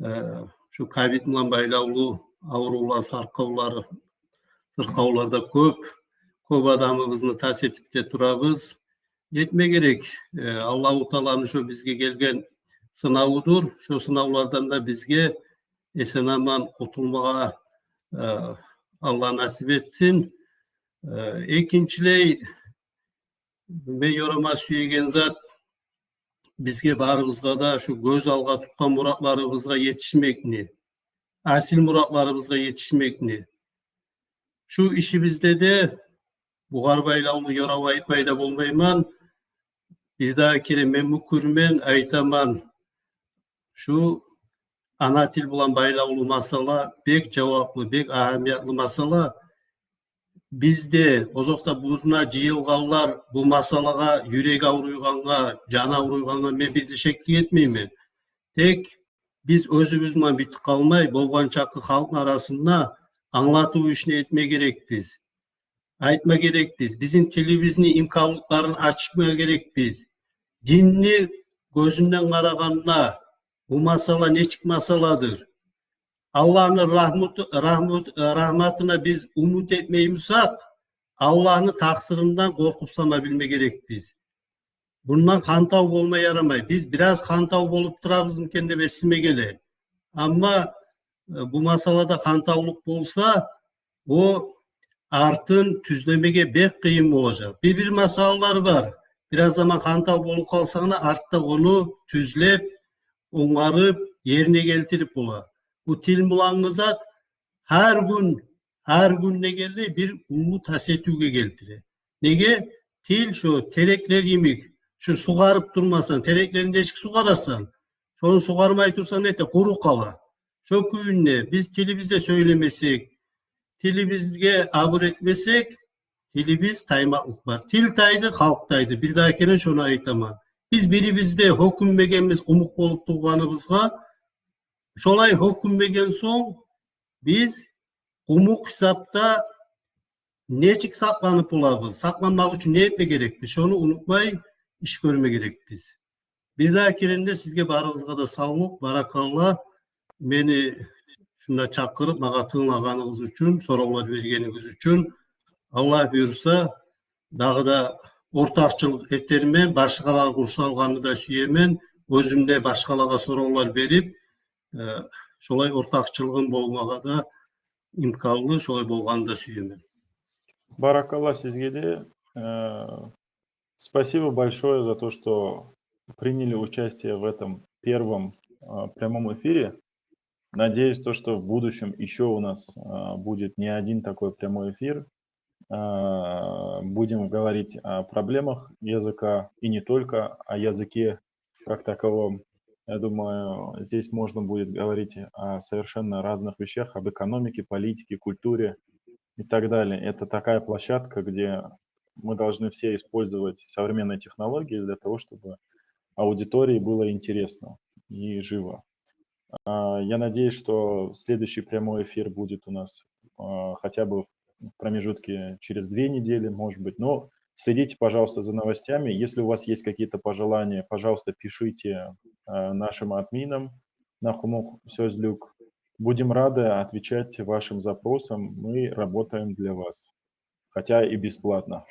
э, шу ковид булан байлавлу аврувлар, сыркъавлар, сыркъавлар да кёп. Кёп адамыбызны тас этип де турабыз. Нетме герек? Э, Аллагьу Тааланы шо бизге гелген сынавудур. Шо сынавлардан да бизге эсен-аман къутулмагъа, э, Аллагь насип этсин. Э, экинчилей, мен ёрама сюеген зат, бизге барыбызгъа да шу гёз алгъа тутгъан муратларыбызгъа етишмекни, асил муратларыбызгъа етишмекни. Шу ишибизде де бугъар байлавлу ёрав айтмай да болмайман. Бир дагъы керен мен мюкюрмен, айтаман. Шу ана тил булан байлавлу масъала бек жаваплы, бек агьамиятлы масъала. Биз де, озокъда, буна жыйылгъанлар, бу масъалагъа юреги авруйгъангъа, жаны авруйгъангъа мен бир де шеклик этмеймен. Тек биз оьзюбюз булан битип къалмай, болгъан чакъы халкъны арасында англатыв ишни этме герекбиз. Айтма герекбиз. Бизин тилибизни имканлыкъларын ачма герекбиз. Динни гёзюнден къарагъанда, бу масъала нечик масъаладыр? Аллагьны рагьмут-, рагьмут-, рагьматына биз умут этмей бусакъ, Аллагьны такъсырындан къоркъуп сама билме герекбиз. Бундан хантав болма ярамай. Биз бираз хантав болуп турабызмы экен деп эсиме геле. Амма, э, бу масъалада хантавлукъ болса, о артын тюзлемеге бек къыйын болажакъ. Бир-бир масъалалар бар. Бираз заман хантав болуп къалсанг да, артда ону тюзлеп, онгарып, ерине гелтирип бола. Бу тил булангъы зат гьар гюн, гьар гюн дегенлей бир уллу тас этивге гелтире. Неге? Тил шо тереклер йимик, шо сугъарып турмасанг, тереклени нечик сугъарасан? Шону сугъармай турсанг, нете, къуру къала. Шо кюйде биз тилибизде сёйлемесек, тилибизге абур этмесек, тилибиз таймакълыкъ бар. Тил тайды, халкъ тайды. Бир дагъы керен шону айтаман. Биз бирибиз де гьёкюнмегенбиз къумукъ болуп тувгъаныбызгъа. Шолай гьёкюнмеген сонг, биз къумукъ гьисапда нечик сакъланып болабыз? Сакъланмакъ учун не этме герекбиз? Шону унутмай иш гёрме герекбиз. Бир дагъы керен де сизге барыгъызгъа да савлукъ, баракалла. Мени шунда чакъырып, магъа тынглагъаныгъыз учун, соравлар бергенигиз учун. Аллагь буюрса, дагъы да ортакъчылыкъ этермен, башгъалар къуршалгъанны да сюемен, оьзюм де башгъалагъа соравлар берип, э, шолай ортакъчылыгъым болмагъа да имканлы, шолай болгъанны да сюемен. Баракалла сизге де. Э, спасибо большое за то, что приняли участие в этом первом, э, прямом эфире. Надеюсь, то, что в будущем ещё у нас, э, будет не один такой прямой эфир. Э, будем говорить о проблемах языка и не только о языке как таковом. Я думаю, здесь можно будет говорить о совершенно разных вещах, об экономике, политике, культуре и так далее. Это такая площадка, где мы должны все использовать современные технологии для того, чтобы аудитории было интересно и живо. А, я надеюсь, что следующий прямой эфир будет у нас, а, хотя бы в промежутке через две недели, может быть. Но следите, пожалуйста, за новостями. Если у вас есть какие-то пожелания, пожалуйста, пишите, а, нашим админам на Къумукъ Сёзлюк. Будем рады отвечать вашим запросам. Мы работаем для вас. Хотя и бесплатно.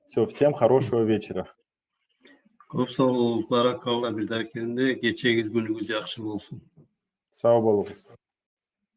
Всё, всем хорошего вечера. Кёп сав бол, баракалла, бир дагъы гелгенде гечегиз, гюнюгюз яхшы болсун. Сав болугъуз.